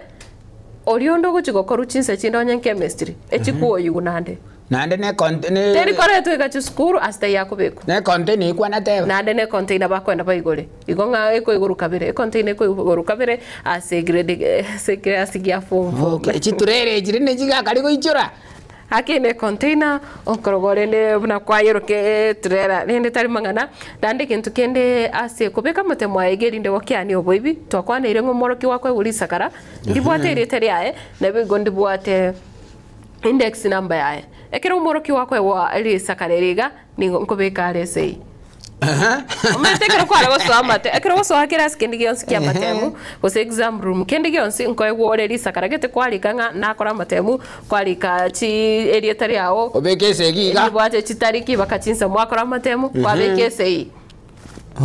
Oria onde ogochia gokorwa chinsa chinde onye nchemistry, echikwoyigwa naende. Naende ne conte ne Teri koretwa egachi sukuru ase taiyo akobekwa. Ne container ekwana teba. Naende ne container bakoenda baigore. Igo ng'a ekoigorwa kabere, econtainer ekoigorwa kabere ase egrade ase ekerasi gia form four. Okay, chiturere echi rende chigakari goichora. Gaki ne container okorogo rende buna kwayeroka etrailer rende tari mang'ana, naende egento kende ase kobeka amatemo aye iga erinde gokeania oboibi, twakwaneire ng'a omworokia gwakoegwa risakara, ndibwate erieta riaye, nabo igo ndibwate. Index number yaye. Ekero omworokia akoegwa risakara eri iga, nigo nkobeka are esei. Omanyete ekero kware gosoa amate, ekero ogosoa kerasi kende gionsi kia amatemu, gose exam room, kende gionsi nkoegwa ore risakara gete kwarika ng'a nakora amatemu, kwarika chi erieta riago, Obeke esegi iga. ribwate chitariki mpaka chinsa mwakora amatemu, kwabeka esei.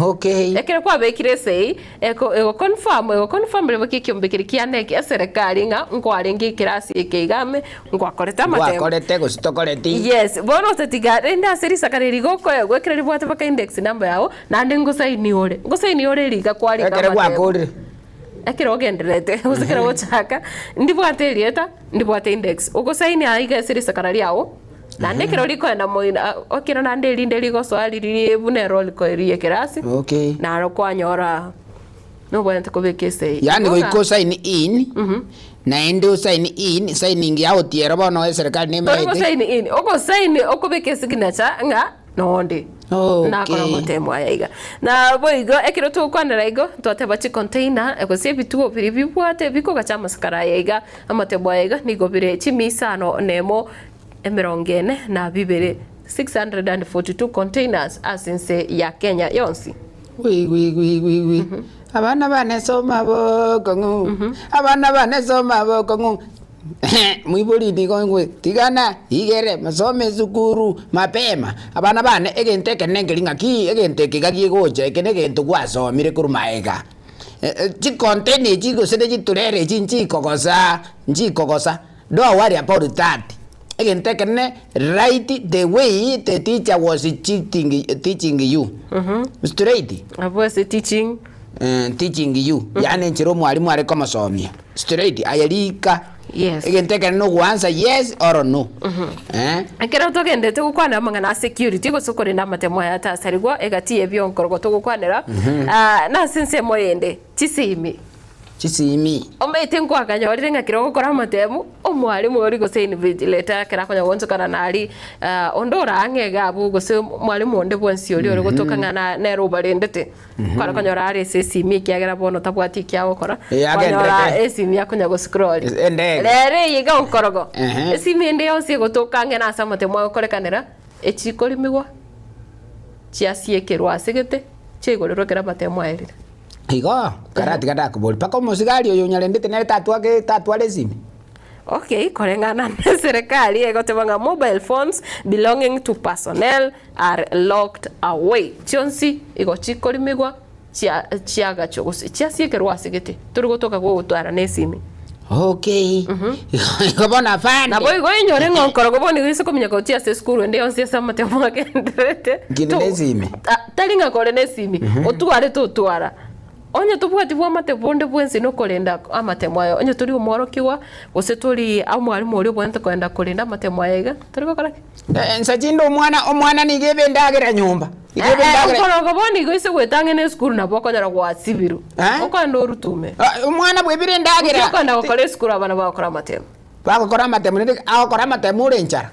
Okay. Ekero kwabekire esei, eko ego confirm ego confirm rirorio ki ekiombe keria kiane eke eserekari ng'a nkwarenge ekerasi eke iga ime nkwakorete amatemo. Ngwakorete gose tokoreti. Yes, bono otatiga rende ase risakara eri gokoegwa ekero ribwate mpaka index number yago, naende ngosaini ore, ngosaini ore riga kwarika Ekero amatemo. gwakorire. Ekero ogendererete gose ekero ogochaka, ndibwate erieta, ndibwate index, ogosaini aa iga ase risakara riago. Naende ekero rikoenda moino, ekero naende erinde rigosoa riria buna ero rikoeria ekerasi, Okay. naro kwanyora nobwenerete kobeka esei. Yaani Igo goika ng'a- osign in, naende osign in, signing out ero bono eserekari Tori nemaete. gosign in, ogosign okobeka esignature ng'a nonde Okay. nakora amatemo aya iga. Na boigo ekero togokwanera igo, twateba chicontainer gose ebituo biria bibwate bikogacha amasakara aya iga, amatemo aya iga nigo bire chimia isano na emo emerongo ene na bibere, 642 containers, ase ense ya Kenya yonsi. Wi wi wi wi wi Abana bane soma bokong'u Abana bane soma bokong'u Moibori nigo ngwe tigana igere mosome esukuru mapema Abana bane egento ekenene nkeri ng'aki egento eke iga gegocha eke negento gwasomire korwa maega Chicontainer echi gose ne chiturera echi nchikogosa nchikogosa. Don't worry about that. Egento ekenene write the way the teacher was cheating, teaching you. Straight. Abwo ase teaching. Eh, teaching you. Yaani enchera omwalimu are komosomia. Straight. Aye rika. Yes. Egento ekenene nogoansa yes or no. Eh? Ekero togendete gokwana amang'ana a security gose okorenda amatemo aya atasarigwa egati y'ebionkorogo togokwanera, ah, nase ensemo eyende chisimi. Chisimi. Omanyete nkwakanyorire ng'a kero ogokora amatemu, omwalimu oria gose invigilator ekero akonya goonchokana naria onde ore ang'e iga abwo gose omwalimu onde bwensi oria ore gotoka ng'a na nere obarendete, kware konyora are ase esimi ekiagera bono tabwati eki agokora, Eh, kwanyora agenderete. esimi akonya goscroll. Endege. Rero eye iga onkorogo, Ehe. esimi ende yonsi egotoka ang'e nase amatemu agokorekanera, echikorimigwa, chiasiekerwa ase gete, chiaigorerwa ekero amatemu aerire. Igo, karatiga ndakoboria, mpaka omosigari oyo onyarendete nere tatwake tatware esimi? Okay, koreng'ana na serikali egoteba ng'a mobile phones belonging to personnel are locked away. Chionsi igo chikorimigwa chia chiagachwa gose chiasiekerwa ase gete tori gotoka gogotwara na esimi. Okay, igo bono afande. Nabo igo inyore ng'a okorogo bono igo ase kominyoka gochia ase esukuru ende yonsi ase amatemo agendererete. Kinde na esimi. Tari ng'a kore nesimi, otware totwara. Onye tobwati bw'amate bonde bwensi nokorenda amatemo aye, onye tori omworokigwa, gose tori omwalimu oria obwenerete kogenda korenda amatemo aya iga, tori gokora ki? Inse chinde omwana omwana nigo ebe endagera nyomba, iga ebe endagera. Okorogo bono igo ase goetang'ana esukuru nabo okonyora gwasibirwe, okogenda orutume. Omwana bwebire endagera. Inki okogenda gokora esukuru abana bagokora amatemo? Bagokora amatemo naende agokora amatemo ore enchara,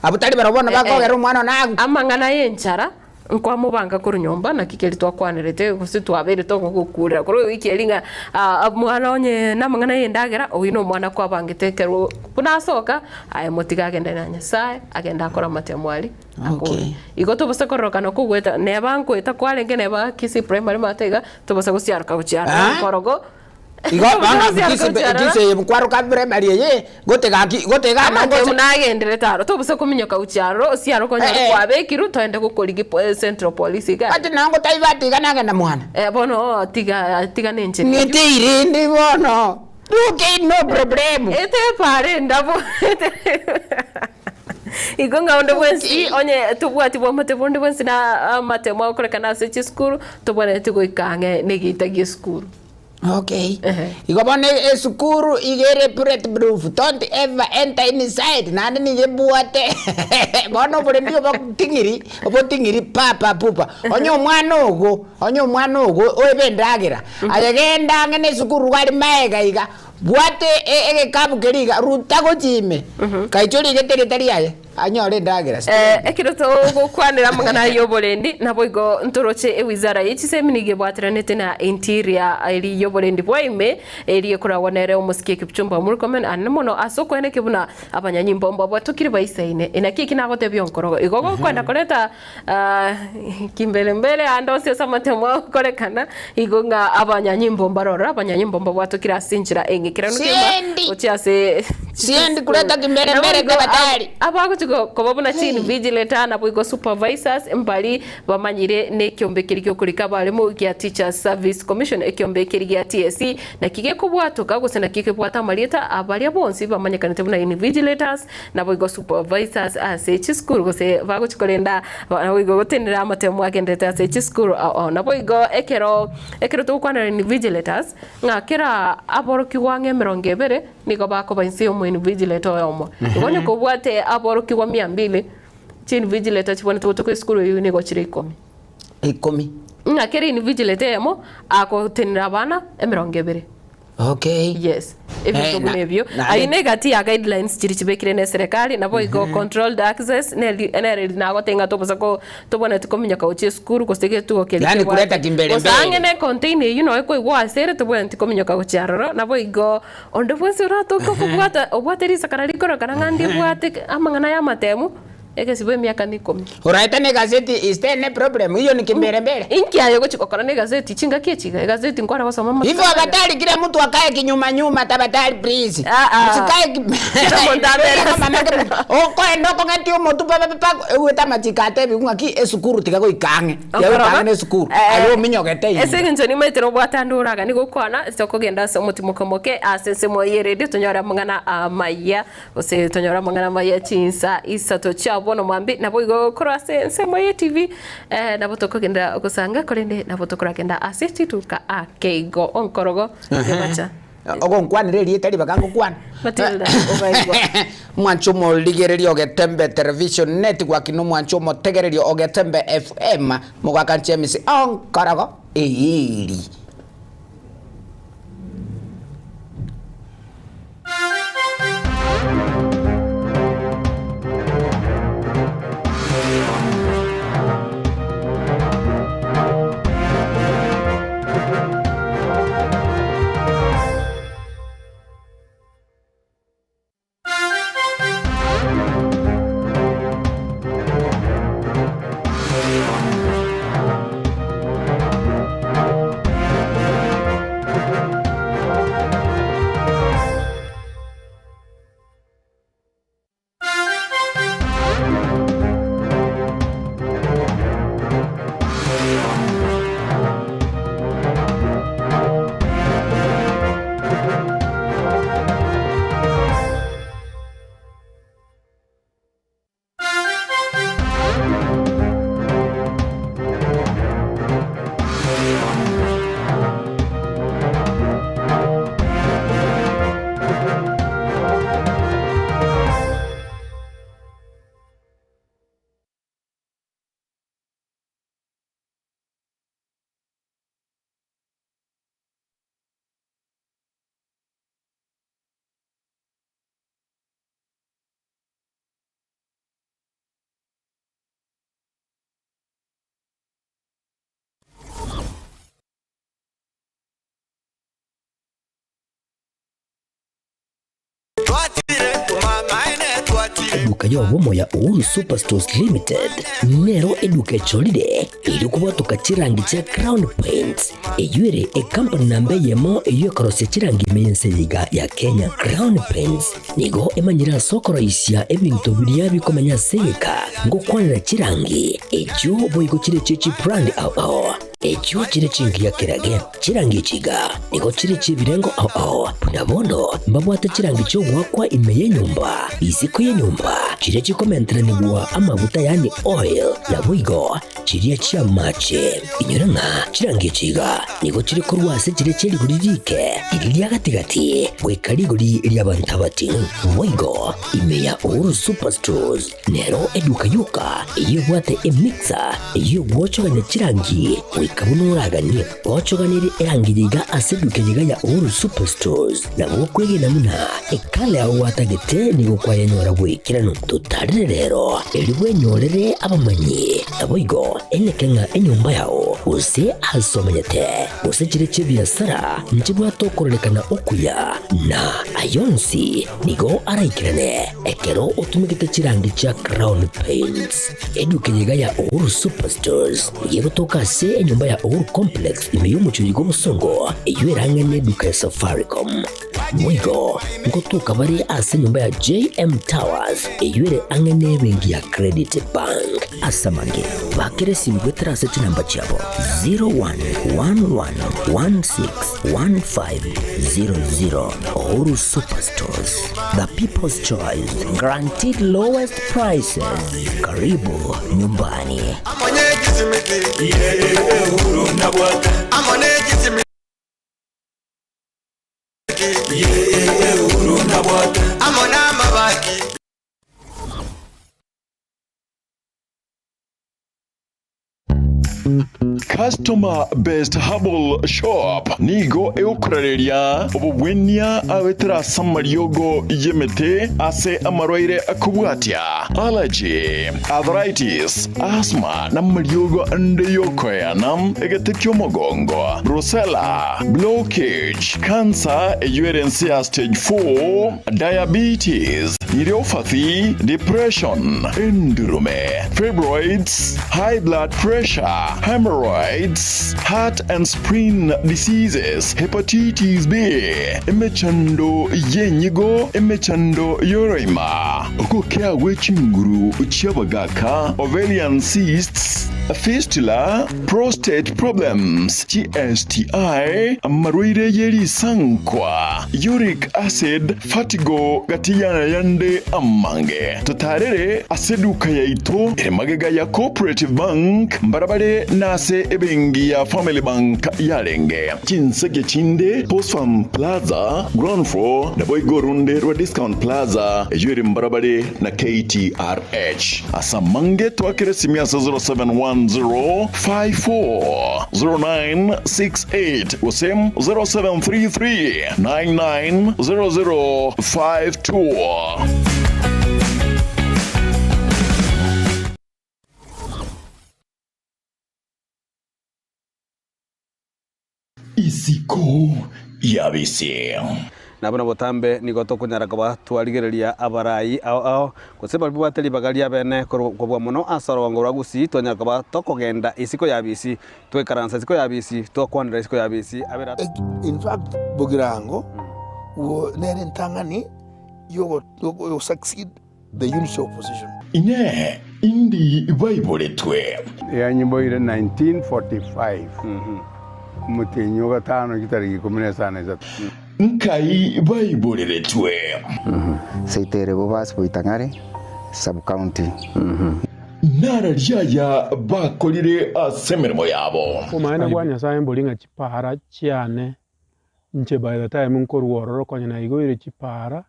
abwo tari barabwo bono bakogera omwana one agwe. Amang'ana y'enchara Nkwamobanga korwa nyomba, naki keria twakwanerete, gose twabeire togogokurera korwa ewiki eria ng'a ah, omwana onye namang'ana y'endagera, oyio nomwana kwabangete ekero buna asoka, aye motige agende na Nyasaye, agende akore amatemo aria akore. Okay. Igo tobasa kororokana kogweta, neba nkoeta kwarenge neba Kisii Primary maate iga, tobasa gosiaroka gochia aroro Ah? nkorogo. Igo bono Kisii Kisii kwaroka primary eye, gote gaki gote iga Amatemu nagenderete aro, tobasa kominyoka gochia aroro, osiare okonyora Eh, eh. kwabekirwe, toende gokorigi po central police iga. Ati nongo taibati iga nagenda mwana. Eh, bono tiga tiga nenchera eyio. Ng'ete irende bono. Okay no problem. Ete epara endabu. Igo ng'a onde bwensi onye tobwati bwamate bonde bwensi na amatemo agokorekana ase chisukuru, tobwenereti goika ang'e na egeita gia esukuru. Okay. Ehe. Igo bono esukuru iga ere bullet proof, don't ever enter inside, naende nigo ebwate bono oborendi oboting'iri, oboting'iri papa pupa. Onye omwana ogo, onye omwana ogo oebe endagera, aye genda ang'e na esukuru iga aria maega iga, bwate e- egekabu keria iga, ruta gochia ime, kaichori rigete erieta riaye. Anyore endagera. Eh, ekero togokwanera amang'ana aya y'oborendi, naboigo ntoroche ewizara ye chisemi nigo ebwateranete na Interior eri y'oborendi bwa ime, eri ekoragwa nere omosike Kipchumba Murkomen anene mono ase okoeneki buna abanyanyimbo mbabwatokire baisaine. Naki eki nagotebia onkorogo, igo gokwenda koreta ah, kimbelembele ande onsi ase amatemo agokorekana, igo ng'a abanyanyimbo mbarorore, abanyanyimbo mbabwatokire ase enchera eng'ikeranu kegima Siendi. gochia ase Siendi kuleta kimbelembele Naboigo tafadhali. abagochi koba buna chiinvigilator naboigo supervisors mbari bamanyire na ekiombe keria giokorika abarimu gia Teachers Service Commission ekiombe keria gia TSC naki gekobwatoka gose naki kebwate amarieta abaria bonsi bamanyekanete buna invigilators naboigo supervisors ase chisukuru gose bagochi korenda naboigo gotenenera amatemo agenderete ase chisukuru ao ao. Naboigo ekero ekero togokwanera invigilators ng'a kera aborokigwa ang'e emerongo ebere Nigo bakoba inse y'omoinvigilator oyomo. Igo onye kobwate aborokigwa mia mbili, chiinvigilator chibwanete gotoka esukuru eyio nigo chire ikomi. Ikomi. Ng'a kera invigilator eyemo agotenera abana emerongo ebere. Okay. Yes. Ebinto Eh, buna na- ebio. naende- Ayio ne egati ya guidelines chiria chibekire ne eserekari, naboigo controlled access neri nere nagoteba ng'a tobosa ko tobwenereti kominyoka gochia esukuru gose egetugo keria Yaani kebwate. kuleta kimbere Gose mbere. ang'e ne econtainer eyio noe koigwa ase ere tobwenereti kominyoka gochia aroro, naboigo Onde bwensi oratoke okobwata, obwate risakara rikorokana ng'a ndibwate amang'ana y'amatemu, egesibo emiaka neikomi. Oraete ne egazeti is there any problem? Hiyo ni kimbelembele. Inki aye ogochia gokora ne egazeti chingaki echi iga? Egazeti nkware gosoma amatuko Hivyo aya. abatari kila mtu akae kinyuma nyuma tabatari please. Ah, ah. Usikae ki- Kila omonto abere ase- Okoenda okong'etia omotwe pa pa pa egwete amachiko atebiwu ng'aki esukuru tiga goika ang'e. Tiga goika ang'e na esukuru. Aye ominyogete ime. Ase engencho nimaete nobwate ande oraganie gokwana, tokogenda ase omotimoke omoke ase ensemo y'eredio tonyore amang'ana amaya, gose tonyore amang'ana amaya chinsa isato chia bono mambia, naboigo korwa ase ensemo ye TV nabo tokogenda gosanga korende nabo tokoragenda ase chituka ake igo onkorogo ebacha. Ogonkwanera erieta ribaga ngokwana. Matilda, obaigwa. Omwancho omorigereria o Getembe Television Network na omwancho omotegereria o Getembe FM mogaka James Onkorogo eeri. Eduka y'obomo ya Uhuru Superstores Limited nero eduka echorire erio kobwatoka chirangi chia Crown Paints eyio ere ecompany namba eyemo eyio ekorosia chirangi ime y'ense eye iga ya Kenya. Crown Paints nigo emanyire ase okoroisia ebinto biria bikomenya ase egeka ngokwanera chirangi echio boigo chire chie chibrand ao ao. Echio chire chingiya kerage, chirangi echi iga nigo chire chi'ebirengo ao ao, buna bono mbabwate chirangi chi'ogoakwa ime y'enyomba, isiko y'enyomba, chiria chikomenteranigwa amaguta yaani oil, naboigo chiria chi'amache. Inyora ng'a chirangi echi iga nigo chire korwa ase chiria chie rigori riike, riria ria gati-gati, goika rigori ri'abanto abating'u. Boigo ime ya Uhuru Superstores nero eduka yoka eyio ebwate emixer eyio egwochogania chirangi goika buna oraganie. Gochoganerie erangi yiga ase eduka yiga ya Uhuru Superstores nabo okwegena buna ekala yao gwatagete nigo kwayenyora goikeranu. Totarere rero erio bwenyorere abamanyi, naboigo eneke ng'a enyomba yao gose ase omenyete gose chire chi'ebiasara nchibwate okororekana okuya, na ayonsi nigo araikerane ekero otumegete chirangi chia Crown Paints. Eduka eye iga ya Uhuru Superstores nigo egotoka ase enyomba ya Uhuru Complex ime y'omochie oyiga obosongo, eyio erang'ane eduka ya Safaricom. Boigo ngotoka bare ase enyomba ya JM Towers eyio ere ang'e n'ebenki ya Credit Bank. Ase amange, bakera esimi goetera ase chinamba chiabo 0111161500. Uhuru Superstores, the people's choice, guaranteed lowest prices. Karibu nyumbani. Customer Best Herbal Shop nigo egokorareria obobwenia agoetera ase amariogo y'emete ase amarwaire akobwatia allergy, arthritis, asthma na amariogo ande y'okoeana, egete ki'omogongo, brucella, blockage, cancer eyio ere ense ya stage 4, diabetes, neuropathy, depression, endurume, fibroids, high blood pressure, hemorrhoids, heart and spleen diseases, hepatitis B, emechando y'enyigo, emechando y'oroima, ogokea gwe chinguru chi'abagaaka, ovarian cysts, fistula, prostate problems, chi-STI, amarwaire ye risankwa, uric acid, Vertigo, gati y'ayande amange. Totarere ase eduka yaito ere magega ya Cooperative Bank mbarabare na ase ebenki ya Family Bank yarenge. Chinseke chinde Post Farm Plaza, ground floor, naboigo orunde rwa Discount Plaza eyio ere mbarabare na KTRH. Ase amange twakere esimi ase 0710 54 0968 gose 0733 99 0052. Isiko y'abisi. Na buna botambe nigo tokonyara koba twarigereria abarai ao ao, gose baria babwate ribaga riabene kobua mono ase orogongo rwa Gusii, twanyara koba tokogenda isiko y'abisi, twaikaransa isiko y'abisi, twakwanera isiko y'abisi, abere. In fact, Bogirango nere entang'ani yogo succeed the unity opposition. Inee! Indi baiboretwe? Yanyiboire 1945, omotienyi o gatano chitariki ikomi na isano na isato. Nkai baiboreretwe? Seito ere Bobasi Boitang'are Sub-county. Nararia aya bakorire ase emeremo yabo. Obomaene bwa Nyasae mbori ng'a chipara chiane Inche by the time nkorwa ororo konya naigoire chipara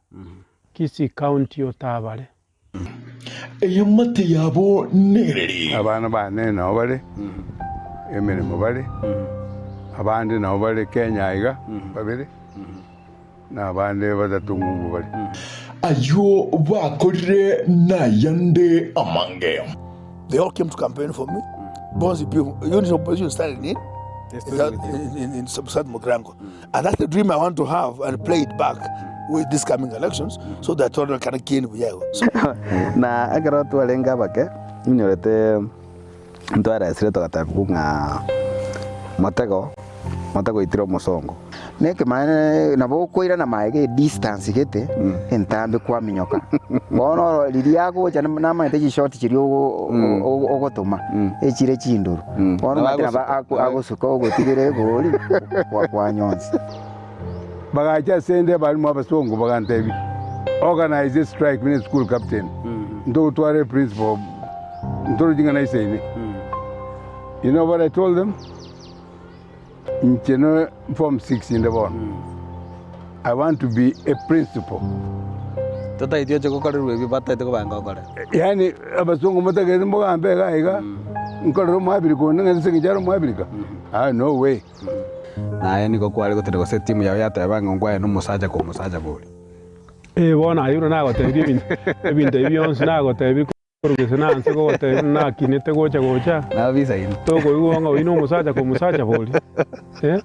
Kisii county otabare. Eamate yabo nereri. Abana bane nao bare emeremo bare, abande nao bare Kenya aiga babere, na abande batato ng'umbu bare. Ayio bakorire nayande amange. They all came to campaign for me. Bonzi people, unity opposition started in, in, in, in South Mugirango. And that's the dream I want to have and play it back with these coming elections so that Tororo can gain Buyago. So, Na ekero twarenge abake, inyorete ntwaresire togatebigwa ng'a motego, motego oitire omosongo. Nekemanyererio nabo okoirana magega edistance gete entambe kwaminyoka. Bono oro riria agocha namanyete chishoti chiria ogotoma echire chindoro. Bono omanyete nabo agosuka ogotigera egori kwanyonsi. Bagacha ase 'nde abalimu abasongo bagantebia, Organise a strike buna eschool captain, ntogotwara eprinciple ntoroche ng'a naisaine. You know what I told them? Inche no form 6 inde bono. I want to be a principal. Totaeti oche gokorerwa ebio bataete kobanga okore. Yaani abasongo motagete mogambe iga iga, nkorere omoabirika onde ng'a ase eng'encho are omoabirika? Ah no way. Naye nigo kware goteba gose etimu yao yateba ng'a nkwaye nomosacha kwa omosacha bori. Ee bono aye buna nagotebirie ebinto ebinto ebi bionsi nagotebirie korwa gese na nse gogotebia buna nakinete gocha gocha, tokoigwa ng'a oyio nomosacha kwa omosacha bori eh.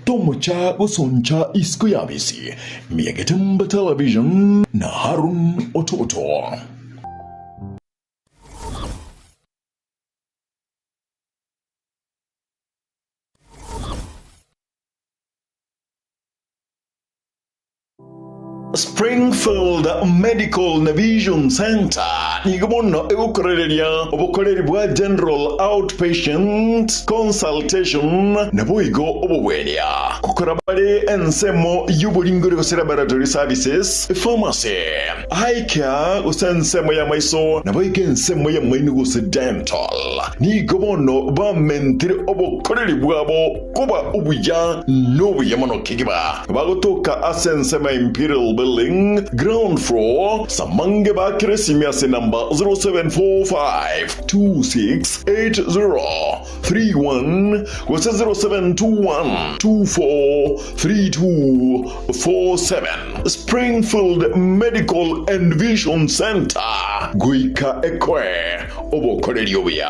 Tomocha gosoncha isiko y'abisi, Miagetemba Television na Harun Ototo. Springfield Medical na Vision Centre nigo bono egokorereria obokoreri bwa General Outpatient Consultation naboigo obobwenia. Gokora bare ensemo y'oboringori gose laboratory services, pharmacy, eye care gose ensemo y'amaiso naboigo ensemo y'amaino gose dental. Nigo bono bamentire obokoreri bwabo koba obuya nobuya mono kegima. Bagotoka ase ensemo ya Imperial Building, ground floor, Samange bakire esimi ase namba 0745268031 gose 0721243247. Springfield Medical and Vision Centre, goika ekoe obokoreri obuya.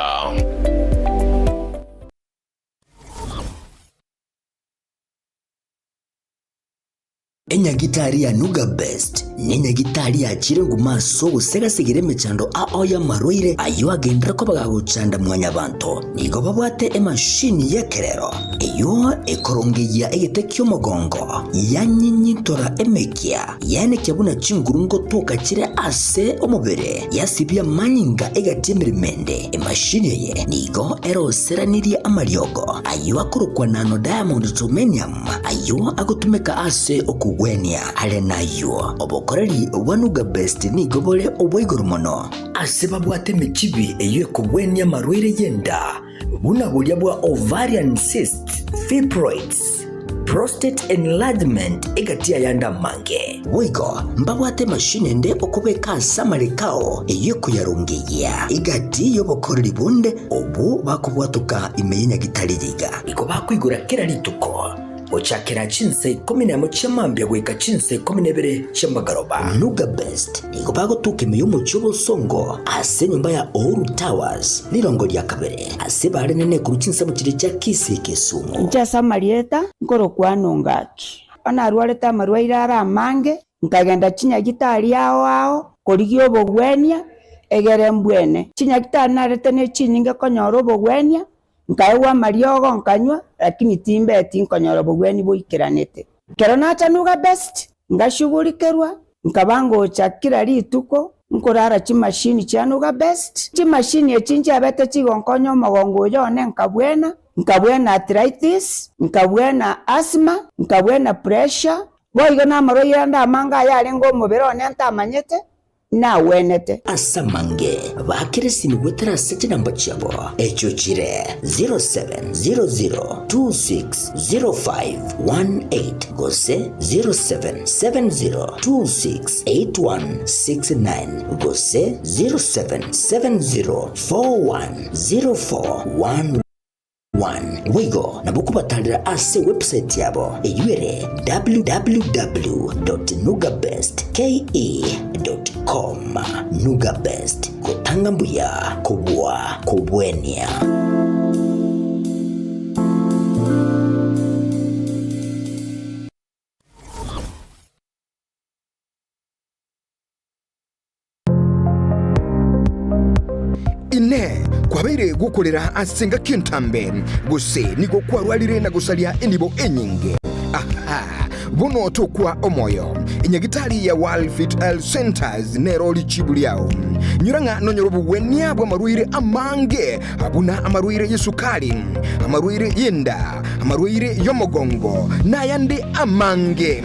Enyagitari ya Nuga Best nenyagitari yachire nguma ase ogosegasegera emechando ao y'amarwaire ayio agenderere koba gagochanda mwanyabanto. Nigo babwate emashini y'ekerero eyio ekorongeyia egete ki'omogongo, yanyinyintora emekia, yaenekia buna chinguru ngotoka chire ase omobere, yasibia amanyinga egati emeremo ende. Emashini eye nigo eroseranirie amariogo ayio akorokwa nano diamond germanium, Ayio agotumeka ase okogwenia are nayio. Obokoreri bwa Nuga Best nigo bore obwa igoro mono. Ase babwate emechibi eyio ekogwenia amarwaire y'enda, buna boria bwa ovarian cysts, fibroids, prostate enlargement egati y'ayande amange. Boigo mbabwate emashini ende okobeka ase amareko ao eyio ekoyarongeyia egati y'obokoreri bonde obwo bakobwatoka ime y'enyagitari yiga. Nigo bakoigora kera rituko, gochakera chinsa ikomi nemo chia mambia goika chinsa ikomi na ibere chia magoroba. Nuga Best nigo bagotoka ime y'omochie obosongo ase enyomba ya Uhuru Towers, rirongo ria kabere, ase bare nene korwa chinsemo chiria chia Kisii Kisumu. Inche ase amarieta nkorokwa Nongaki. Onye narwarete amarwaire are amange, nkagenda chinyagitari ao ao korigia obogwenia, egere mbwene. Chinyagitari narete ne chinyinge konyora obogwenia, Nkaegwa amariogo nkanywa, lakini timbeti nkonyora obogwenia boikeranete. Ekero nacha Nuga Best, ngashugurikerwa, nkaba ngocha kera rituko nkorara chimashini chia Nuga Best. Chimashini echi nchiabete chigonkonya omogongo oyo one nkabwena, nkabwena arthritis, nkabwena asthma, nkabwena pressure, boigo namarwaire ande amange ayarenge omobere one ntamanyete, nagwenete. Ase amange baakere esimi goetera ase chinamba chiabo, echio chire 0700260518 gose 0770268169 gose 0770410411. Boigo nabo okobatarera ase ewebsite yabo eyio ere www.nugabestke.com. Nugabest, gotanga mbuya kobua kobwenia. Inee! Kwabeire gokorera ase engaki entambe, gose nigo kwarwarire na gosaria enibo enyinge? Aha! Bono tokwa omoyo. Enyagitari ya World Fit Health Centers nero richibu riao. Nyora ng'a nonyore obogwenia bw'amarwaire amange buna amarwaire y'esukari, amarwaire y'enda, amarwaire y'omogongo, nayande amange.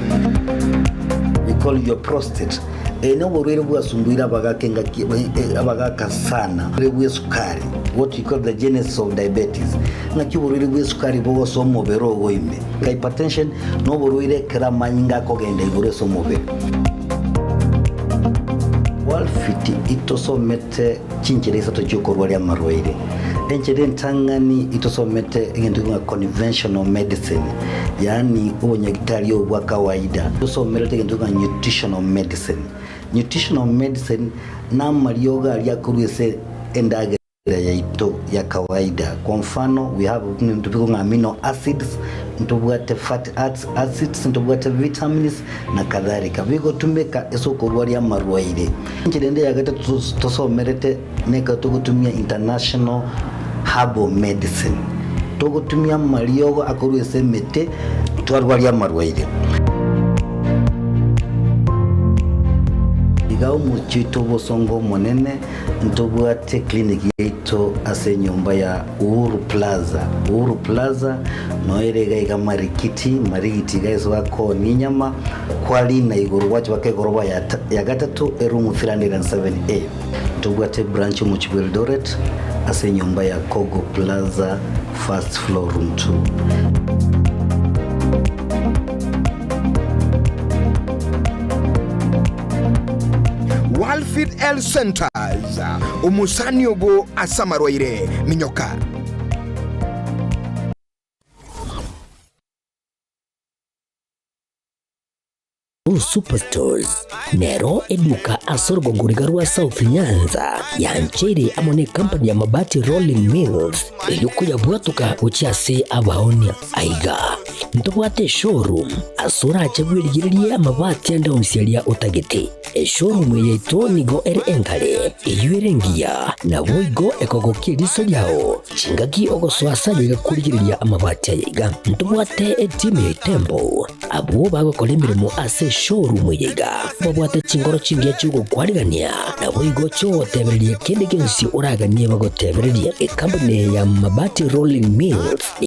We call your prostate. Eye noborwaire bwasumbuire abagaka engaki abagaka sana. Oborwaire bw'esukari. What we call the genesis of diabetes. Ng'aki oborwaire bwa esukari bogosoa omobere ogo ime. Hypertension noborwaire ekero amanyinga akogenda igoro ase omobere. Walfit itosomete chinchera isato chiokorwaria amarwaire. Enchera entang'ani itosomete egento ng'a conventional medicine, yaani obonyagitari obo bwa kawaida. Tosomerete egento ng'a nutritional medicine. Nutritional medicine namariogo aria akorwa ase endagera yaito ya kawaida. Kwa mfano, we have ebinto bikong'a amino acids, ntobwate fat acids, ntobwate vitamins na kadhalika. Bigotumeka ase okorwaria amarwaire. Enchera ende ya gatato tosomerete nekero togotumia international herbal medicine. Togotumia amariogo akorwa ase emete twarwaria amarwaire. Iga omochie oito obosongo omonene ntobwate clinic yaito ase enyomba ya Uhuru Plaza. Uhuru Plaza noyo ere iga iga Marikiti, Marigiti iga ase bakoonia enyama, kwarina igoro gwacha baka egoroba ya ya gatato eroom 307A. Ntobwate branch omochie bwa Eldoret ase enyomba ya Kogo Plaza first floor room 2. Walfit Health Centers, omosani obo ase amarwaire, minyoka. Superstores nero eduka ase orogongo riga rwa South Nyanza yancheire amo ne company ya Mabati Rolling Mills eyio koyabwatoka gochia ase abaonia. Aiga ntobwate eshowroom ase orache bwerigererie amabati ande onsi aria otagete. Eshowroom eye yaito nigo ere engare, eyio ere engiya, naboigo ekogokia eriso riao chingaki ogosoa ase aye iga korigereria amabati aya iga. Ntobwate etimu ya Itembo Abwo bagokora emeremo ase eshowroom eye iga babwate chingoro chingiya chi'ogokwarigania, naboigo chi'ogotebereria kende gionsi oraganie bagotebererie. Ekampuni ya Mabati Rolling Mills.